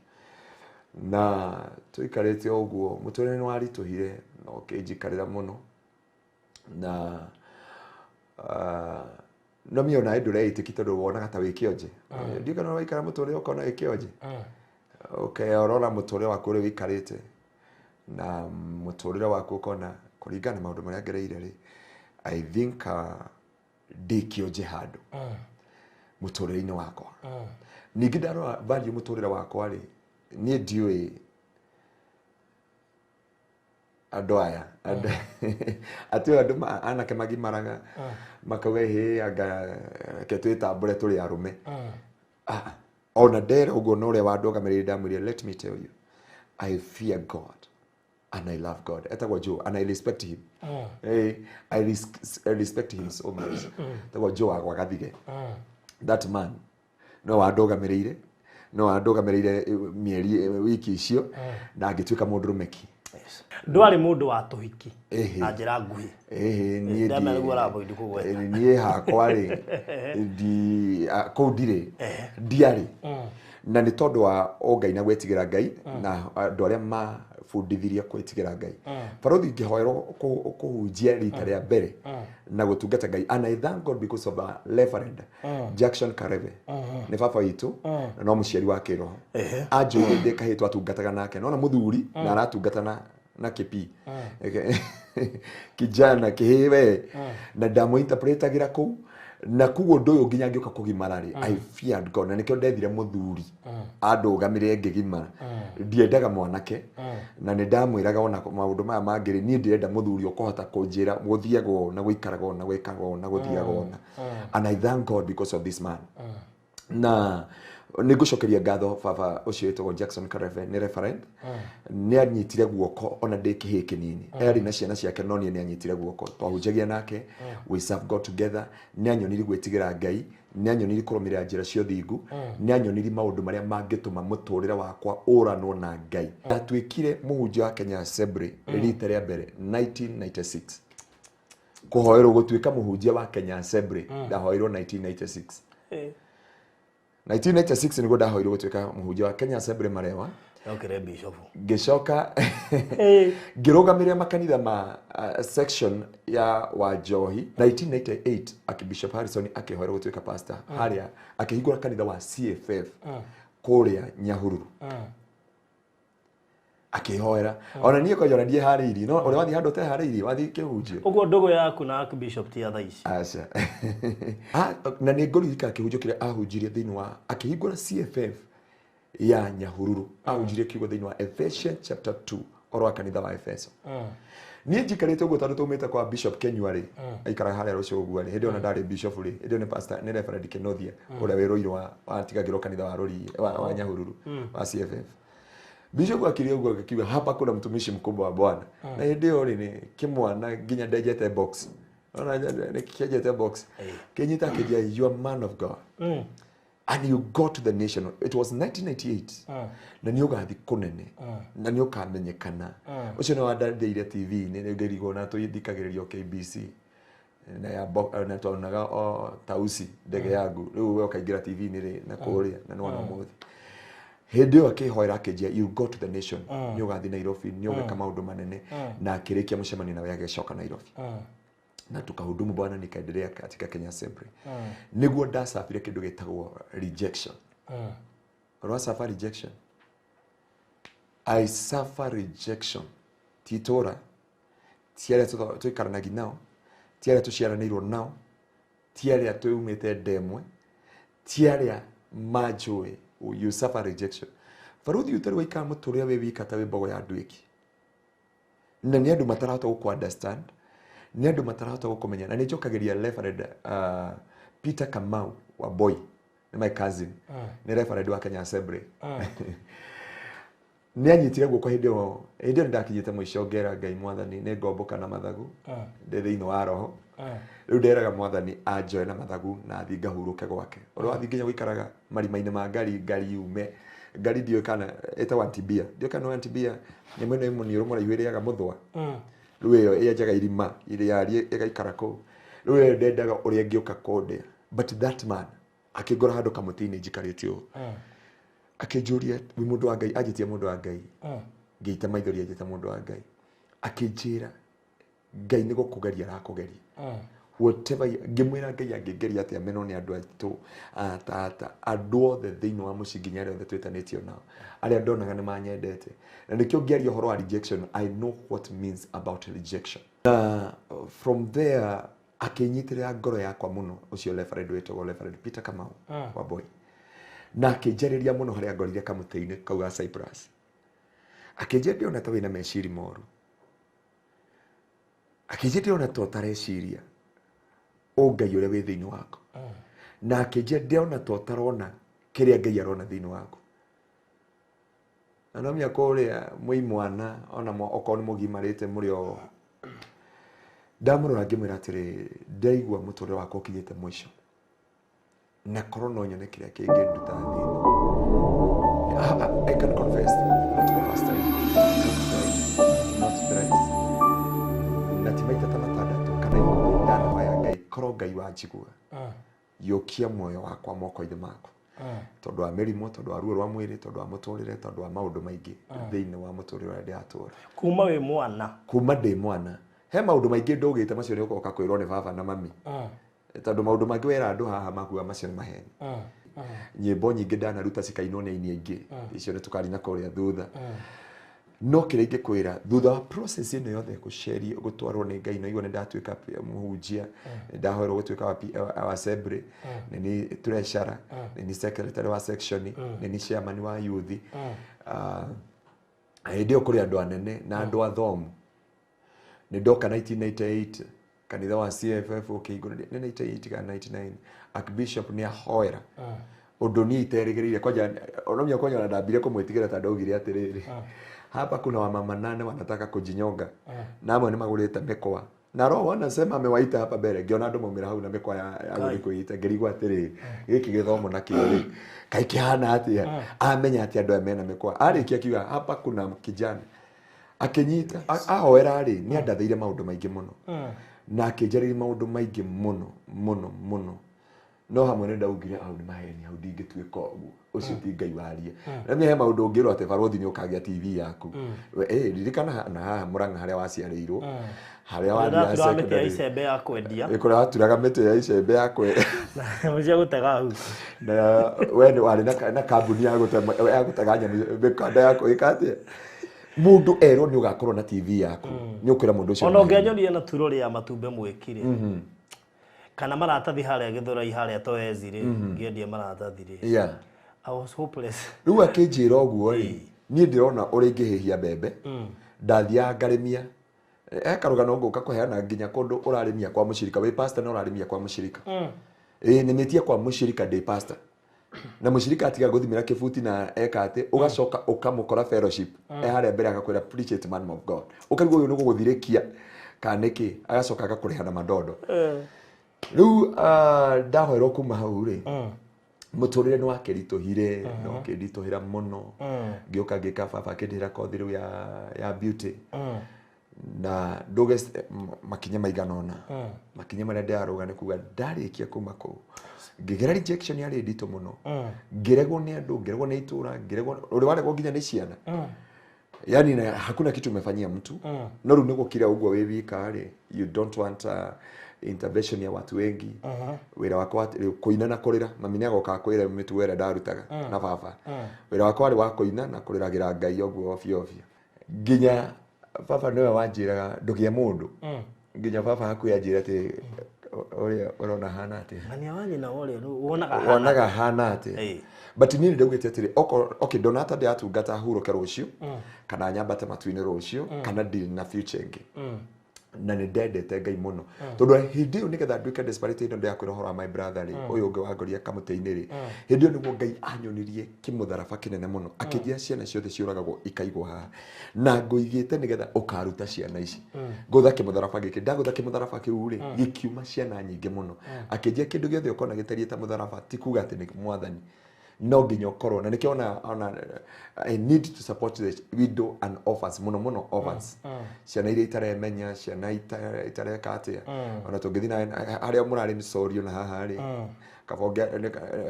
na tũikarĩte o ũguo mũtũrĩre nĩ waritũhire na ũkĩnjikarĩra mũno na no mi ona ndũreĩtĩki tondũ wonaga ta wĩ kĩonje. Ndiũ kana waikara mũtũrĩre ũkona wĩ kĩonje. Ũkerora mũtũrĩre waku ũrĩa ũikarĩte na mũtũrĩre waku ũkona kũringana na maũndũ marĩa ngereire rĩ, I think ndĩ kĩonje handũ mũtũrĩre-inĩ wakwa. Ningĩ ndarora value mũtũrĩre wakwa rĩ, niĩ ndiũĩ andũ aya atĩ andũ anake magimaraga makauga hĩ anga reke twĩtambũre tũrĩ arũme. Ona ndera ũguo na ũrĩa wandũgamĩrĩire ndamwĩrire, let me tell you, I fear God and I love God. Etagwo Joe and I respect him. I respect him so much. Etagwo Joe wa Gathige. That man no wandũgamĩrĩire, no wandũgamĩrĩire mĩeri wiki icio na ngĩtuĩka mũndũrũme ki. Ndwarĩ mũndũ wa tũhiki na njĩra nguhĩ. Niĩ Ndamenya nĩguo ũravoid kũgweta. Niĩ hakwa rĩ, kũu ndirĩ, ndiarĩ. Na nĩ tondũ wa ũngai na gwĩtigĩra Ngai na andũ arĩa mabundithirie gwĩtigĩra Ngai. Barothi ngĩhoerwo kũhunjia rita rĩa mbere na gũtungata Ngai, and I thank God because of a Reverend Jackson Karebe. Nĩ baba witũ na no mũciari wa kĩroho. Anjũire ndĩ kahĩĩ twatungataga nake, nona mũthuri na aratungata na kĩpi. Kijana kĩhĩĩ we. Na ndamũinterpretagĩra kũu Na kuguo ũndũ ũyũ nginya ngĩũka kũgimara rĩ, I feared God, na nĩkĩo ndethire mũthuri andũgamĩrĩre ngĩgimara. Ndiendaga mwanake, na nĩ ndamwĩraga ona maũndũ maya mangĩ rĩ, niĩ ndĩrenda mũthuri ũkũhota kũnjĩra gũthiaga ũũ na gũikaraga ũũ na gwĩkaga ũũ na gũthiaga ũũ. And I thank God because of this man. Na nĩ ngũcokeria ngatho baba ũcio wĩtagwo Jackson Karebe, nĩ referent. Nĩ anyitire guoko ona ndĩ kĩhĩĩ kĩnini, arĩ na ciana ciake, no niĩ nĩ anyitire guoko, twahunjagia nake, we serve God together. Nĩ anyonirie gwĩtigĩra Ngai, nĩ anyonirie kũrũmĩrĩra njĩra cia ũthingu, nĩ anyonirie maũndũ marĩa mangĩtũma mũtũrĩre wakwa ũranwo na Ngai. Ndatuĩkire mũhunjia wa Kenya Assembly rita rĩa mbere 1996. Kũhoerwo gũtuĩka mũhunjia wa Kenya Assembly ndahoirwo 1996. 1996 nĩguo ndahoirwo gũtuĩka mũhunjia wa Kenya Assembly Marewa. Okire bishop. Ngĩcoka ngĩrũgamĩrĩra makanitha ma section ya Wanjohi. 1998 Archbishop Harrison akĩhoerwo gũtuĩka pastor harĩa akĩhingũra kanitha wa CFF kũrĩa Nyahururu. Akĩhoera ona niĩ kwanja ona ndieharĩirie, no ũrĩa wathiĩ handũ ũteharĩirie wathiĩ kĩhunjio. Ũguo ndũgũ yaku na Archbishop ti ya thaa ici? Aca. Na nĩ ngũririkana kĩhunjio kĩrĩa ahunjirie thĩinĩ wa akĩhingũra CFF ya Nyahururu. Ahunjirie kiugo thĩinĩ wa Ephesians chapter 2, ũhoro wa kanitha wa Efeso. Niĩ njikarĩte ũguo tondũ twaumĩte kwa Bishop Kenyua rĩ, aikaraga harĩa Rũcũgua rĩ, hĩndĩ ĩyo ona ndarĩ bishop rĩ, hĩndĩ ĩyo nĩ pastor, nĩ Reverend Kenothia ũrĩa wĩ Rũirũ watigagĩrwo kanitha wa Rũriĩ wa Nyahururu wa CFF. Bishop akiria ũguo akiuga hapa kuna mtumishi mkubwa wa Bwana. Na hĩndĩ ĩyo rĩ, nĩ kĩmwana nginya ndenjete box. Ona nĩ kĩenjete box. Kĩnyita kĩnjia, you are man of God. And you go to the nation. It was 1998. Na nĩ ũgathiĩ kũnene. Na nĩ ũkamenyekana. Ũcio nĩ wandandeire TV-inĩ, nĩ ngĩrigwo na tũthikagĩrĩrio KBC. Na ya na twonaga o Tausi ndege yangu. Rĩu we ũkaingĩra TV-inĩ rĩ na kũrĩa na nĩwona ũmũthĩ. Hĩndĩ ĩyo akĩhoera akĩnjia you go to the nation. Nĩ ũgathiĩ Nairobi, nĩ ũgeka maũndũ manene. Na akĩrĩkia mũcemanio nawe agĩcoka Nairobi. Na tukahudumu Bwana, nikaendelea katika Kenya Assembly. Nĩguo ndacabire kĩndũ gĩtagwo rejection. Ũrwa rejection. I suffer rejection. Ti itũũra, ti arĩa tũikaranagia nao, ti arĩa tũciaranĩirwo nao, ti arĩa twĩumĩte ndemwe, ti arĩa manjũĩ. You suffer rejection. Baruthi ũtarĩ waikara mũtũrĩre wĩ wika ta wĩ mbogo ya nduĩki. Na nĩ andũ matarahota gũkũ understand, nĩ andũ matarahota gũkũmenya. Na nĩ njokagĩria Reverend Peter Kamau wa Boy, nĩ my cousin, nĩ Reverend wa Kenya Assembly. Nĩ anyitire guoko hĩndĩ ĩyo, hĩndĩ ĩyo nĩ ndakinyĩte mũico ngera Ngai mwathani nĩ ngomboka na mathagu, ndĩ thĩinĩ wa roho. Rĩu nderaga mwathani anjoe na mathagu na thiĩ ngahurũke gwake. Ũrĩa wathiĩ nginya gũikaraga marima-inĩ ma ngari, ngari yume ngari ndiũĩ kana ĩtagwo antibia, ndiũĩ kana antibia nyamũ ĩno ĩ mũniũrũ mũraihu ĩrĩaga mũthũa. Rĩu ĩyo yenjaga irima ĩrĩa ĩgaikara kũu. Rĩu ĩyo ndendaga ũrĩa ĩngĩũka kũndĩa. But that man akĩngora handũ kamũtĩ-inĩ njikarĩte ũũ. Akĩnjũria wĩ mũndũ wa Ngai, anjĩtie mũndũ wa Ngai. Ngĩita maithori anjĩta mũndũ wa Ngai. Akĩnjĩra Ngai nĩ gũkũgeria arakũgeria. Whatever ngĩmwĩra Ngai angĩngeria atĩa menwo nĩ andũ aitũ a tata, andũ othe thĩinĩ wa mũciĩ nginya arĩa othe twĩtanĩtio nao, arĩa ndonaga nĩ manyendete. Na nĩkĩo ngĩaria ũhoro wa rejection, I know what means about rejection. Na from there akĩnyitĩrĩra ngoro yakwa mũno, ũcio Reverend wĩtagwo Reverend Peter Kamau wa Boy. Na akĩnjarĩria mũno harĩa ngorire kamũtĩ-inĩ kau ga Cyprus. Akĩnjĩra ndĩrona ta wĩna meciri moru. Akĩnjĩra ndĩrona ta ũtareciria ũngai ũrĩa wĩ thĩinĩ waku. Na akĩnjĩra ndĩrona ta ũtarona kĩrĩa Ngai arona thĩinĩ waku. Na no menya kũrĩa mwĩ mwana ona okorwo nĩ mũgimarĩte mũrĩ o ndamũrora ngĩmwĩra atĩrĩ, ndaigua mũtũrĩre wakwa ũkinyĩte mũico. Na korwo no nyone kĩrĩa kĩngĩnduta thĩ. I can confess, not the first time, not twice, not thrice. Na ti maita ta matandatũ kana ikũmi ndanoya Ngai, korwo Ngai wanjigua, yũkia muoyo wakwa moko-inĩ maku. Tondũ wa mĩrimũ, tondũ wa ruo rwa mwĩrĩ, tondũ wa mũtũrĩre, tondũ wa maũndũ maingĩ thĩinĩ wa mũtũrĩre ũrĩa ndĩratũra. Kuma wĩ mwana. Kuma ndĩ mwana. He maũndũ maingĩ ndũgĩte macio nĩ ũgoka kwĩrwo nĩ baba na mami. Tondũ maũndũ mangĩ wera andũ haha makuga macio nĩ maheni. Nyĩmbo nyingĩ ndanaruta cikainwo nĩ aini aingĩ. Icio nĩ tũkarina kũrĩa thutha. No kĩrĩa ingĩkwĩra thutha wa process ĩno yothe gũcerio gũtwarwo nĩ Ngai na igua nĩ ndatuĩka mũhunjia, nĩ ndahoerwo gũtuĩka wa assembly, nĩ ni treasurer, nĩ ni secretary wa section, nĩ ni chairman wa youth. Hĩndĩ ĩyo kũrĩ andũ anene na andũ athomu. Nĩ ndoka 1998 kanitha wa CFF ũkĩhingũra nĩ 98 kana 99, Archbishop nĩ ahoera ũndũ niĩ iterĩgĩrĩire kwanja onomia kwanja ona ndambire kũmwĩtigĩra tondũ augire atĩrĩrĩ, hapa kuna wamama nane wanataka kujinyonga na amwe nĩ magũrĩte mĩkwa na roho anasema amewaita hapa mbere. Ngĩona andũ maumĩra hau na mĩkwa ya gũthiĩ kwĩita, ngĩrigwo atĩrĩrĩ, gĩkĩ gĩthomo nakĩo rĩ kaĩ kĩhana atĩa? Amenya atĩ andũ aya mena mĩkwa. Arĩkia akiuga hapa kuna kijana akĩnyita ahoera rĩ, nĩ andathĩire maũndũ maingĩ mũno na akĩnjarĩria maũndũ maingĩ mũno mũno mũno, no hamwe nĩ ndaugire hau nĩ maheni, hau ndingĩtuĩka ũguo, ũcio ti Ngai waria. Na nĩ he maũndũ ũngĩrwo atĩ barũthi nĩ ũkagĩa TV yaku. Ririkana na haha Mũrang'a harĩa waciarĩirwo, harĩa wathiaga Ndaturaga mĩtĩ ya secondary. icembe ya kwendia. Kũrĩa waturaga mĩtĩ ya icembe ya kwendia. Cia gũtega hau. Na we nĩ warĩ na kambuni ya gũtega nyamũ, mĩkanda ya kwĩka atĩa? Mũndũ erwo nĩ ũgakorwo na TV yaku, nĩ ũkwĩra mũndũ ũcio Ona nĩ maheni. ũngĩanyonia na turo rĩa matumbĩ mwĩkire kana maratathi harĩa Gĩthũrai harĩa Toezi rĩ, ngĩendia maratathi rĩ, I was hopeless. Rĩu akĩnjĩra ũguo rĩ, niĩ ndĩrona ũrĩa ingĩhĩhia mbembe, ndathiaga ngarĩmia. He karũgano ngũka kũheana nginya kũndũ ũrarĩmia kwa mũcirika, wĩ pastor na ũrarĩmia kwa mũcirika. Nĩmĩtie kwa mũcirika ndĩ pastor. Na mũcirika atiga gũthimĩra kĩbuti na eka atĩ, ũgacoka ũkamũkora fellowship. Harĩa mbere agakwĩra preach it man of God. Ũkarigwo ũyũ nĩ gũgũthirĩkia kana nĩkĩ, agacoka agakũrĩha na mandondo. Rĩu ndahoerwo kuma hau rĩ, mũtũrĩre nĩ wakĩritũhire, na ũkĩnditũhĩra mũno. Ngĩũka ngĩka baba akĩndĩhĩra kothi rĩu ya beauty. Na nduge makinya maigana ũna. Makinya marĩa ndĩrarũga nĩ kuga ndarĩkia kuma kũu. Ngĩgera rejection yarĩ nditũ mũno. Ngĩregwo nĩ andũ, ngĩregwo nĩ itũra, ngĩregwo, ũrĩa waregwo nginya nĩ ciana. Yani na hakuna kitu umefanyia mtu. No rĩu nĩ gũkira ũguo wĩ wika rĩ, you don't want intervention ya watu wengi. Wĩra wakwa rĩu kũina na kũrĩra, mami nĩ agoka akwĩre mĩtugo ĩrĩa ndarutaga na baba. Wĩra wakwa warĩ wa kũina na kũrĩragĩra Ngai ũguo obio obio. Nginya baba nĩwe wanjĩraga ndũgĩe mũndũ. Nginya baba hakuhĩ anjĩra atĩ ũrĩa ũrona hana atĩa. Ng'ania wa nyina ũrĩa wonaga hana. Wonaga hana atĩa. But niĩ nĩndaugĩte atĩrĩ, okay, ndona ta ndĩratungata hurũke rũciũ, kana nyambate matu-inĩ rũciũ, kana ndirĩ na future ĩngĩ. Na nĩ ndendete Ngai mũno. Tondũ hĩndĩ ĩyo nĩgetha nduĩke desperate ĩno ndĩrakwĩra ũhoro wa my brother rĩ, ũyũ ũngĩ wangoria kamũtĩ-inĩ rĩ, hĩndĩ ĩyo nĩguo Ngai anyonirie kĩmũtharaba kĩnene mũno, akĩnjĩra ciana ciothe ciũragagwo ikaigwo haha. Na ngũigĩte nĩgetha ũkaruta ciana ici. Ngũtha kĩmũtharaba gĩkĩ, ndagũtha kĩmũtharaba kĩu rĩ, gĩkiuma ciana nyingĩ mũno. Akĩnjĩra kĩndũ gĩothe ũkona gĩtariĩ ta mũtharaba, ti kuga atĩ nĩ mwathani. No nginya ũkorwo na nĩkĩo ona I need to support the widow and orphans, mũno mũno orphans. Ciana iria itaremenya, ciana itareka atĩa. Ona tũngĩthiĩ na harĩa mũrarĩ mĩcorio na haha rĩ, kabonge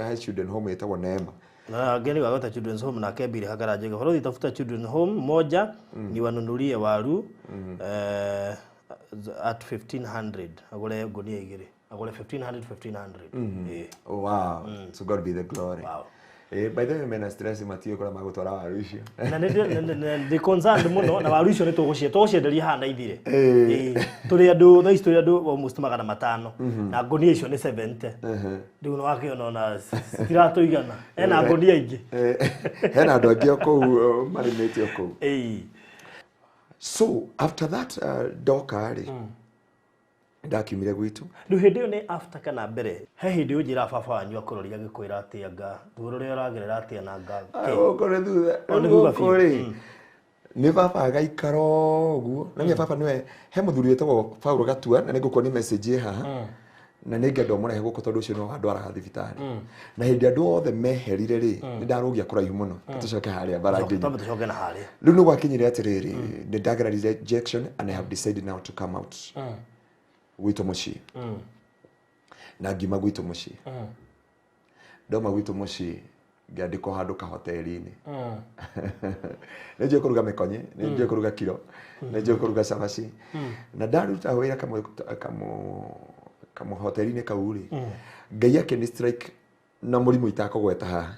he children home ĩtagwo Neema. Na ngeni wagota children's home na kebiri hakara jega. Horothi tafuta children's home moja ni wanunulie waru at 1500 agure ngunia igĩrĩ. Agure 1500 1500. Wow. So God be the glory. Wow. By the way, mena stress matiũ kũrĩa magũtwara waru icio. Na nĩ concerned mũno na waru icio nĩ tũgũcienderia haha na ithire. Tũrĩ andũ thaa ici tũrĩ andũ almost 500 na ngunia icio nĩ 70. Rĩu nĩ wakĩona ona citiratũigana. Hena ngunia ingĩ. Hena andũ angĩ o kũu marĩmĩte o kũu. So after that ndoka rĩ, ndakiumire gwitũ. Rĩu hĩndĩ ĩyo nĩ after kana mbere? He hĩndĩ ũnjĩra baba wanyu akũroria agĩkwĩra atĩ anga ruo rũrĩa ũragerera atĩa na anga kĩ? Gũkũ nĩ thutha. O, nĩ thutha Gũkũ rĩ, nĩ baba agaikara ũguo. Na niĩ baba nĩwe, he mũthuri wĩtagwo Paulo Gatua, na nĩngũkuonia message ĩ haha. Na nĩngenda ũmũrehe gũkũ tondũ ũcio nĩwe wandwaraga thibitarĩ. Na hĩndĩ andũ othe meherire rĩ, nĩ ndarũgia kũraihu mũno. Tũcoke harĩa bara nginya. Twambe tũcoke na harĩa. Rĩu nĩ gwakinyire atĩrĩrĩ, nĩ ndagera rejection and I have decided now to come out. Gwitũ mũciĩ. Na ngiuma gwitũ mũciĩ. Ndauma gwitũ mũciĩ, ngĩandĩkwo handũ kahoteri-inĩ. Nĩ njũĩ kũruga mĩkonye, nĩ njũĩ kũruga kiro, nĩ njũĩ kũruga cabaci. Na ndaruta wĩra kamũhoteri-inĩ kau rĩ, Ngai akĩni strike na mũrimũ itakũgweta haha.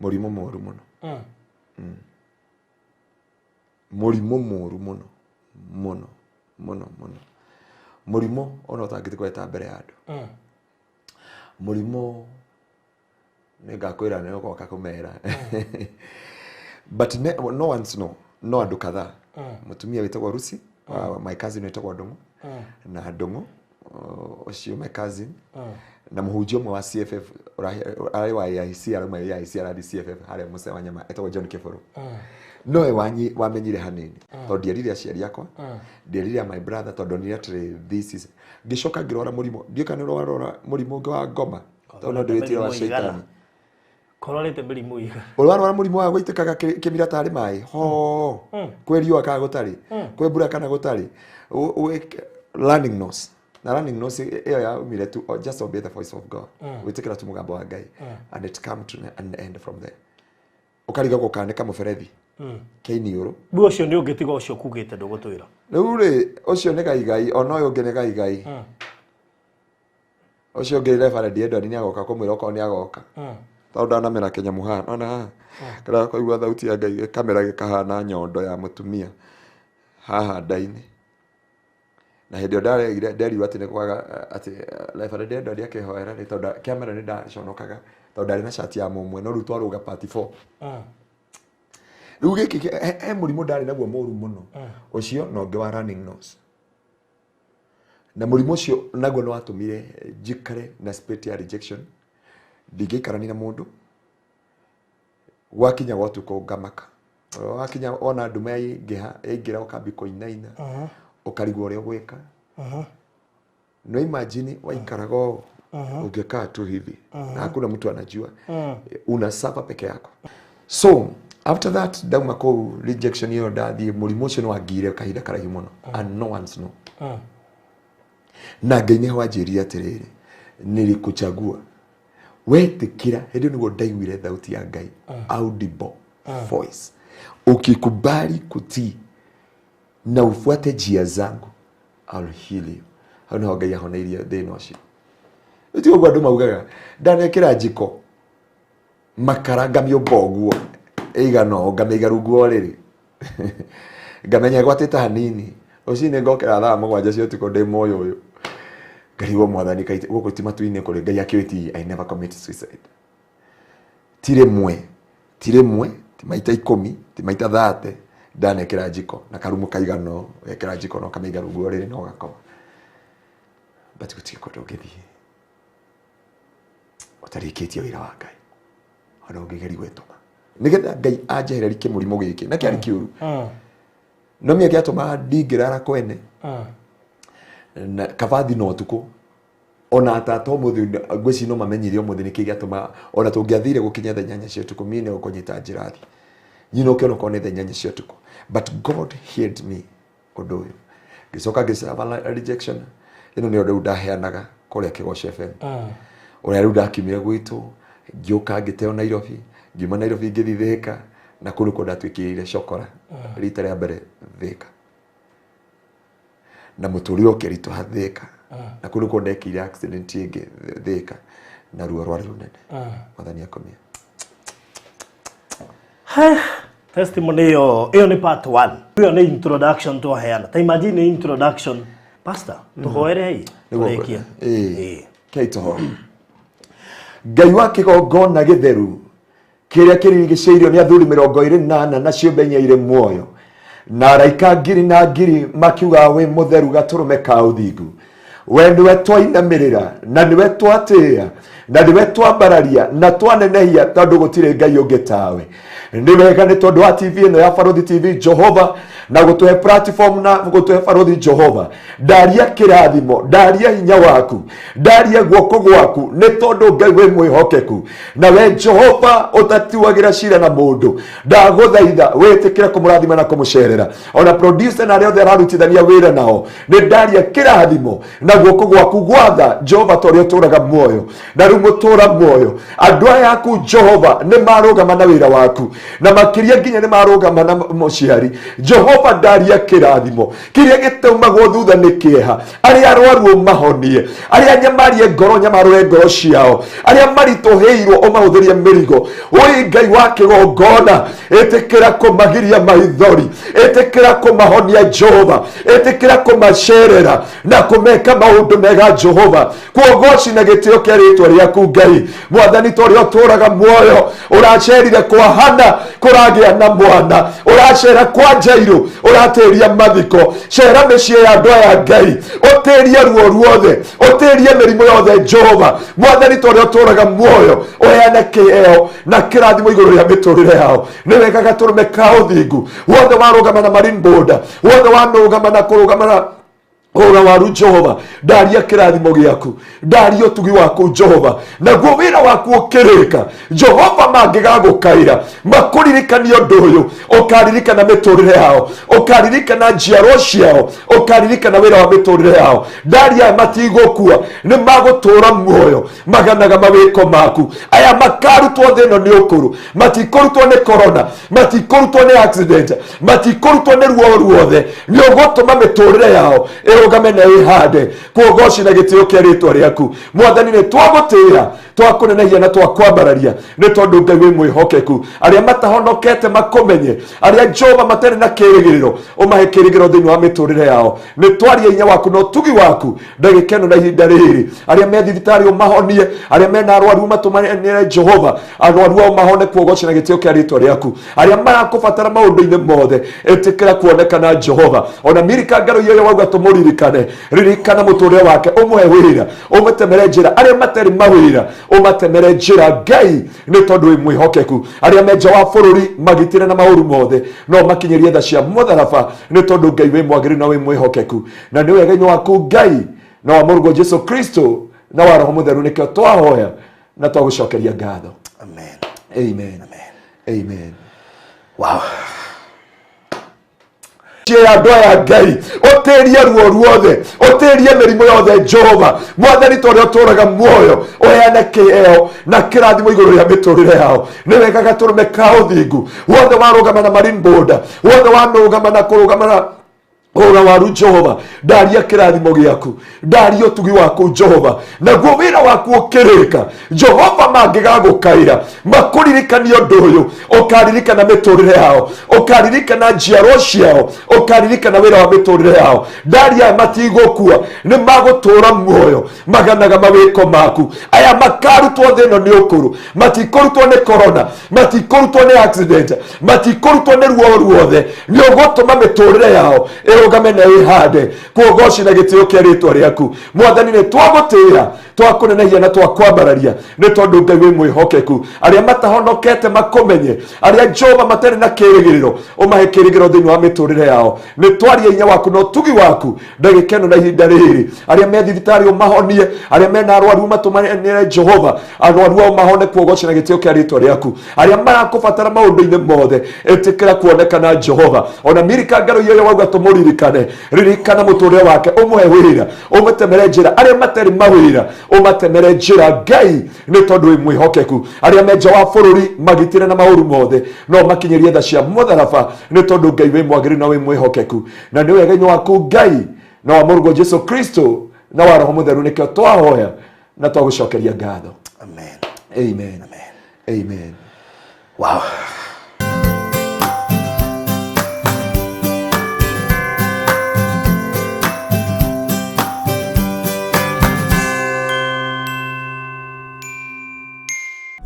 Mũrimũ mũru mũno. Mũrimũ mũru mũno mũno mũno mũno, mũrimũ ona ũtangĩthiĩ kũreta mbere ya andũ. Mũrimũ nĩ ngakwĩra nĩ ũgoka kũmera, but no ones know, no andũ kadhaa. Mũtumia wĩtagwo Lucy, my cousin wĩtagwo Ndũng'ũ, na Ndũng'ũ ũcio my cousin, na mũhunjia ũmwe wa CFF arĩ wa AIC, arauma AIC arathiĩ CFF harĩa Mũce wa Nyama, etagwo John Kĩbũrũ. Nowe wamenyire hanini, tondũ ndierire aciari akwa, ndierire my brother, tondũ ndonire atĩrĩ, this is ngĩcoka ngĩrwara mũrimũ, ndiũĩ kana nĩ ũrarwara mũrimũ ũngĩ wa ngoma, tondũ no ndĩwĩtire wa Mĩrimũ igana. caitani. Kũrwarĩte mĩrimũ igana. Ũrwarwara mũrimũ wa gũitĩkaga kĩmira tarĩ maĩ ho, kwĩ riũa kana gũtarĩ, kwĩ mbura kana gũtarĩ. Running nose, na running nose ĩyo yaumire tu just obey the voice of God, gwĩtĩkĩra tu mũgambo wa Ngai, and it come to an end from there. Ũkarigagwo kana nĩ kamũberethi keiniũrũ. Rĩu ũcio nĩ ũngĩ tiga ũcio kugĩte ndũgũtwĩra. Rĩu rĩ, ũcio nĩ gaigai, ona ũyũ ũngĩ nĩ gaigai. Ũcio ũngĩ Reverend Edward nĩ agoka kũmwĩra okorwo nĩ agoka, tondũ ndanamera kĩnyamũ haha, ona haha kĩrĩa kũigua thauti ya Ngai gĩkamera gĩkahana nyondo ya mũtumia haha nda-inĩ. Na hĩndĩ ĩyo ndaregire, nderirwo atĩ nĩ kwaga atĩ Reverend Edward akĩhoera rĩ, tondũ kĩamera nĩ ndaconokaga tondũ ndarĩ na cati ya mũmwe, no rĩu twarũga part 4. Rĩu gĩkĩ he mũrimũ ndarĩ naguo mũru mũno, ũcio na ũngĩ wa running nose. Na mũrimũ ũcio naguo nĩ watũmire njikare na spirit ya rejection, ndingĩikarania na mũndũ. Gwakinya gwa ũtukũ ngamaka, wakinya ona nduma yaingĩha yaingĩra, ũkambia kũinaina, ũkarigwo ũrĩa ũgwĩka. No imagine waikaraga ũũ, ungekaa tu hivi na hakuna mtu anajua, una suffer peke yako. So after that ndauma kũu rejection ĩyo, ndathiĩ mũrimũ ũcio nĩ wangire kahinda karaihu mũno, and no one's know. Na Ngai nĩ wanjĩrire atĩrĩrĩ, nilikuchagua wetĩkĩra. Hĩndĩ ĩyo nĩguo ndaiguire thauti ya Ngai, audible voice: "Ukikubali kutii na ufuate njia zangu, I'll heal you." Hau niho Ngai ahoneirie thĩna ũcio. Ti ũguo andũ maugaga ndanekĩra njiko makara ngamĩũmba ũguo ĩigana ũũ, ngamĩiga rungu wa ũrĩrĩ, ngamenya ĩgwatĩte hanini. Rũcinĩ ngokĩra thaa 7 cia ũtukũ ndĩ moyo ũyũ, ngarigwo, Mwathani, kaĩ gũkũ ti matu-inĩ kũrĩ Ngai akĩũĩ? I never commit suicide. Ti rĩmwe, ti rĩmwe, ti maita 10, ti maita 30 ndanekĩra njiko na karumu kaigana ũũ, wekĩra njiko na ũkamĩiga rungu wa ũrĩrĩ na ũgakoma. But gũtirĩ kũndũ ũngĩthiĩ ũtarĩkĩtie wĩra wa Ngai, ona ũngĩgeria gwĩtũma nĩgetha Ngai anjehererie kĩmũrimũ gĩkĩ na kĩarĩ kĩũru. No mĩa gĩatũmaga ndingĩrara kwene na kabathi na ũtukũ. Ona tata ũmũthĩ ngwĩci no mamenyire ũmũthĩ nĩkĩ gĩatũmaga ona tũngĩathire gũkinya thaa 8 cia ũtukũ, niĩ nĩ ũkũnyita njĩra thiĩ nyina ũkĩona okorwo nĩ thaa 8 cia ũtukũ. But God healed me. Ũndũ ũyũ ngĩcoka ngĩcaba rejection ĩno nĩyo rĩu ndaheanaga kũrĩa Kĩgoco FM, ũrĩa rĩu ndakiumire gwitũ ngĩũka ngĩteo Nairobi, ngiuma Nairobi ngĩthiĩ Thĩka, na kũu nĩkuo ndatwĩkĩrĩire cokora rita rĩa mbere Thĩka, na mũtũrĩre ũkĩritũha Thĩka, na kũu nĩkuo ndekĩire accident ĩngĩ Thĩka, na ruo rwarĩ rũnene. Mwathani akomia. Testimony ĩyo nĩ part 1, ĩyo nĩ introduction twaheana. Ta imagine nĩ introduction. Pastor, tũhoere hei tũrĩkie. Ĩĩ, kei tũhoe. Ngai wa kĩgongona gĩtheru kĩrĩa kĩrigicĩirio nĩ athuri 24 na ciũmbe inya irĩ muoyo na araika ngiri na ngiri makiuga wĩ mũtheru gatũrũme ka ũthingu, we nĩwe twainamĩrĩra na nĩwe twatĩĩa na nĩwe twambararia na twanenehia, tondũ gũtirĩ Ngai ũngĩ tawe. Nĩ wega nĩ tondũ wa TV ĩno ya Barũthi TV, Jehova, na gũtũhe platform na gũtũhe Barũthi Jehova. Ndaria kĩrathimo, ndaria hinya waku, ndaria guoko gwaku, nĩ tondũ Ngai wĩ mwĩhokeku na we Jehova ũtatuagĩra cira na mũndũ. Ndagũthaitha wĩtĩkĩre kũmũrathima na kũmũcerera, ona producer na arĩa othe ararutithania wĩra nao. Nĩ ndaria kĩrathimo na guoko gwaku gwatha, Jehova, ta ũrĩa ũtũraga muoyo na rĩu mũtũra muoyo. Andũ aya aku, Jehova, nĩ marũgama na wĩra waku. Na makĩria nginya nĩ marũgama na mũciari. Jehova ndaria kĩrathimo kĩrĩa gĩtaumagwo thutha nĩ kĩeha. Arĩa arwaru ũmahonie, arĩa nyamarie ngoro nyamarũre ngoro ciao, arĩa maritũhĩirwo ũmahũthĩrie mĩrigo. Oi Ngai wa kĩgongona, ĩtĩkĩra kũmagiria maithori, ĩtĩkĩra kũmahonia Jehova, ĩtĩkĩra kũmacerera na kũmeka maũndũ mega Jehova. Kuogoci na gĩtĩo kĩa rĩtwa rĩaku Ngai. Mwathani ta ũrĩa ũtũũraga muoyo, ũracerire kwa Hana kũragĩa na mwana, ũracera kwa Jairũ ũratĩria mathiko. Cera mĩciĩ ya andũ aya Ngai, ũtĩrie ruo ruothe, ũtĩrie mĩrimũ yothe Jehova. Mwathani ta ũrĩa ũtũũraga muoyo, ũheane kĩheo na kĩrathimo igũrũ rĩa mĩtũrĩre yao. Nĩ wega gatũrũme ka ũthingu wothe warũgama na marine border, wothe wanũgama na kũrũgama na ora waru Jehova, ndaria kĩrathimo gĩaku, ndaria ũtugi waku Jehova, naguo wĩra waku ũkĩrĩka. Jehova mangĩgagũkaĩra makũririkanie ũndũ ũyũ, ũkaririkana mĩtũrĩre yao, ũkaririkana njiarwa ciao, ũkaririkana wĩra wa mĩtũrĩre yao. Ndaria aya matigũkua, nĩ magũtũũra muoyo maganaga mawĩko maku. Aya makarutwo thĩ ĩno nĩ ũkũrũ, matikũrutwo nĩ corona, matikũrutwo nĩ accident, matikũrutwo nĩ ruo ruothe. Nĩ ũgũtũma mĩtũrĩre yao ĩrũgame na ĩhande. Kuogoci na gĩtĩo kĩa rĩtwa rĩaku. Mwathani nĩ twagũtĩĩa, twakũnenehia na twakwambararia, nĩ tondũ Ngai wĩ mwĩhokeku. Arĩa matahonokete makũmenye, arĩa Jehova matarĩ na kĩĩrĩgĩrĩro ũmahe kĩĩrĩgĩrĩro thĩinĩ wa mĩtũrĩre yao. Nĩ twarie hinya waku na ũtugi waku ndagĩka ĩno na ihinda rĩrĩ. Arĩa me thibitarĩ ũmahonie, arĩa mena arwaru ũmatũmanĩre Jehova, arwaru ao mahone. Kuogoci na gĩtĩo kĩa rĩtwa rĩaku. Arĩa marakũbatara maũndũ-inĩ mothe, ĩtĩkĩra kuonekana Jehova. Ona Milika Ngaro iyo wauga tũmũririkane, ririkana mũtũrĩre wake, ũmũhe wĩra, ũmũtemere njĩra. Arĩa matarĩ mawĩra ũmatemere njĩra Ngai, nĩ tondũ wĩ mwĩhokeku. Arĩa me nja wa bũrũri magitĩre na maũru mothe, no makinyĩrie tha cia mũtharaba, nĩ tondũ Ngai wĩ mwagĩrĩru na wĩ mwĩhokeku. Na nĩ wega-inĩ waku Ngai na wa Mũrũguo Jesu Kristo na wa Roho Mũtheru nĩkĩo twahoya na twagũcokeria ngatho. Amen. Amen. Amen. Wow. Ya andũ aya Ngai, ũtĩrie ruo ruothe, ũtĩrie mĩrimũ yothe Jehova. Mwathani ta ũrĩa ũtũũraga muoyo, ũheane kĩheo na kĩrathimo igũrũ rĩa mĩtũrĩre yao. Nĩ wega gatũrũme ka ũthingu wothe warũgama na marine border, wothe wanũgama na kũrũgama na ora waru Jehova, ndaria kĩrathimo gĩaku, ndaria ũtugi waku Jehova, naguo wĩra waku ũkĩrĩka. Jehova mangĩgagũkaĩra makũririkanie ũndũ ũyũ, ũkaririkana mĩtũrĩre yao, ũkaririkana njiarwa ciao, ũkaririkana wĩra wa mĩtũrĩre yao. Ndaria aya matigũkua, nĩ magũtũũra muoyo maganaga mawĩko maku. Aya makarutwo thĩ ĩno nĩ ũkũrũ, matikũrutwo nĩ corona, matikũrutwo nĩ accident, matikũrutwo nĩ ruo ruothe. Nĩ ũgũtũma mĩtũrĩre yao ĩrũgame na ĩhande. Kuogoci na gĩtĩo kĩa rĩtwa rĩaku. Mwathani nĩ twagũtĩĩa, twakũnenehia na twakwambararia, nĩ tondũ Ngai wĩ mwĩhokeku. Arĩa matahonokete makũmenye, arĩa Jehova matarĩ na kĩĩrĩgĩrĩro ũmahe kĩĩrĩgĩrĩro thĩinĩ wa mĩtũrĩre yao. Nĩ twarie hinya waku na ũtugi waku ndagĩka ĩno na ihinda rĩrĩ. Arĩa me thibitarĩ ũmahonie, arĩa mena arwaru ũmatũmanĩre Jehova, arwaru ao mahone. Kuogoci na gĩtĩo kĩa rĩtwa rĩaku. Arĩa marakũbatara maũndũ-inĩ mothe, ĩtĩkĩra kuonekana Jehova. Ona Milika Ngaro iyo wauga tũmũririkane, ririkana mũtũrĩre wake, ũmũhe wĩra, ũmũtemere njĩra. Arĩa matarĩ mawĩra ũmatemere njĩra Ngai, nĩ tondũ wĩ mwĩhokeku. Arĩa me nja wa bũrũri magitĩre na maũru mothe, no makinyĩrie tha cia mũtharaba, nĩ tondũ Ngai wĩ mwagĩrĩru na wĩ mwĩhokeku. Na nĩ wega-inĩ waku Ngai na wa Mũrũguo Jesu Kristo na wa Roho Mũtheru nĩkĩo twahoya na twagũcokeria ngatho. Amen. Amen. Amen. Wow.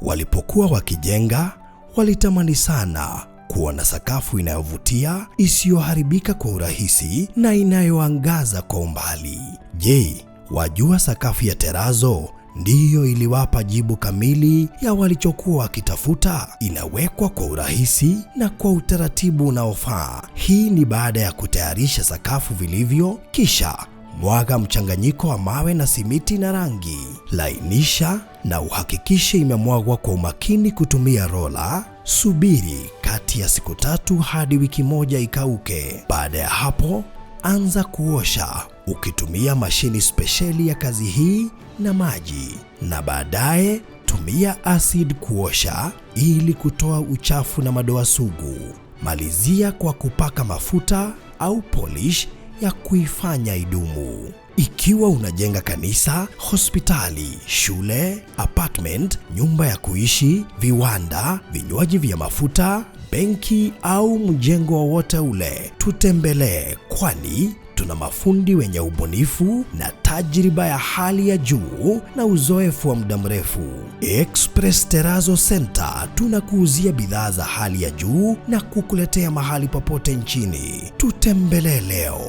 Walipokuwa wakijenga, walitamani sana kuwa na sakafu inayovutia, isiyoharibika kwa urahisi na inayoangaza kwa umbali. Je, wajua sakafu ya terazo ndiyo iliwapa jibu kamili ya walichokuwa wakitafuta? Inawekwa kwa urahisi na kwa utaratibu unaofaa. Hii ni baada ya kutayarisha sakafu vilivyo, kisha mwaga mchanganyiko wa mawe na simiti na rangi. Lainisha na uhakikishe imemwagwa kwa umakini kutumia rola. Subiri kati ya siku 3 hadi wiki 1 ikauke. Baada ya hapo, anza kuosha ukitumia mashini spesheli ya kazi hii na maji, na baadaye Tumia acid kuosha ili kutoa uchafu na madoa sugu. Malizia kwa kupaka mafuta au polish ya kuifanya idumu. Ikiwa unajenga kanisa, hospitali, shule, apartment, nyumba ya kuishi, viwanda, vinywaji vya mafuta, benki au mjengo wowote ule, tutembelee, kwani tuna mafundi wenye ubunifu na tajriba ya hali ya juu na uzoefu wa muda mrefu. Express Terrazzo Center tunakuuzia bidhaa za hali ya juu na kukuletea mahali popote nchini. Tutembelee leo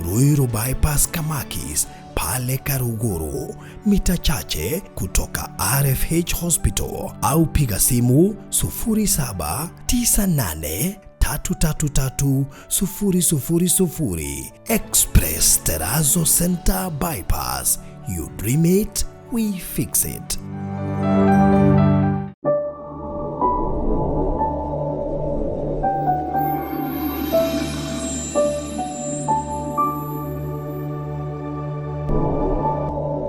Ruiru Bypass Kamakis pale Karuguru, mita chache kutoka RFH Hospital, au piga simu 0798 333 000. Express Terrazzo Center Bypass. You dream it, we fix it.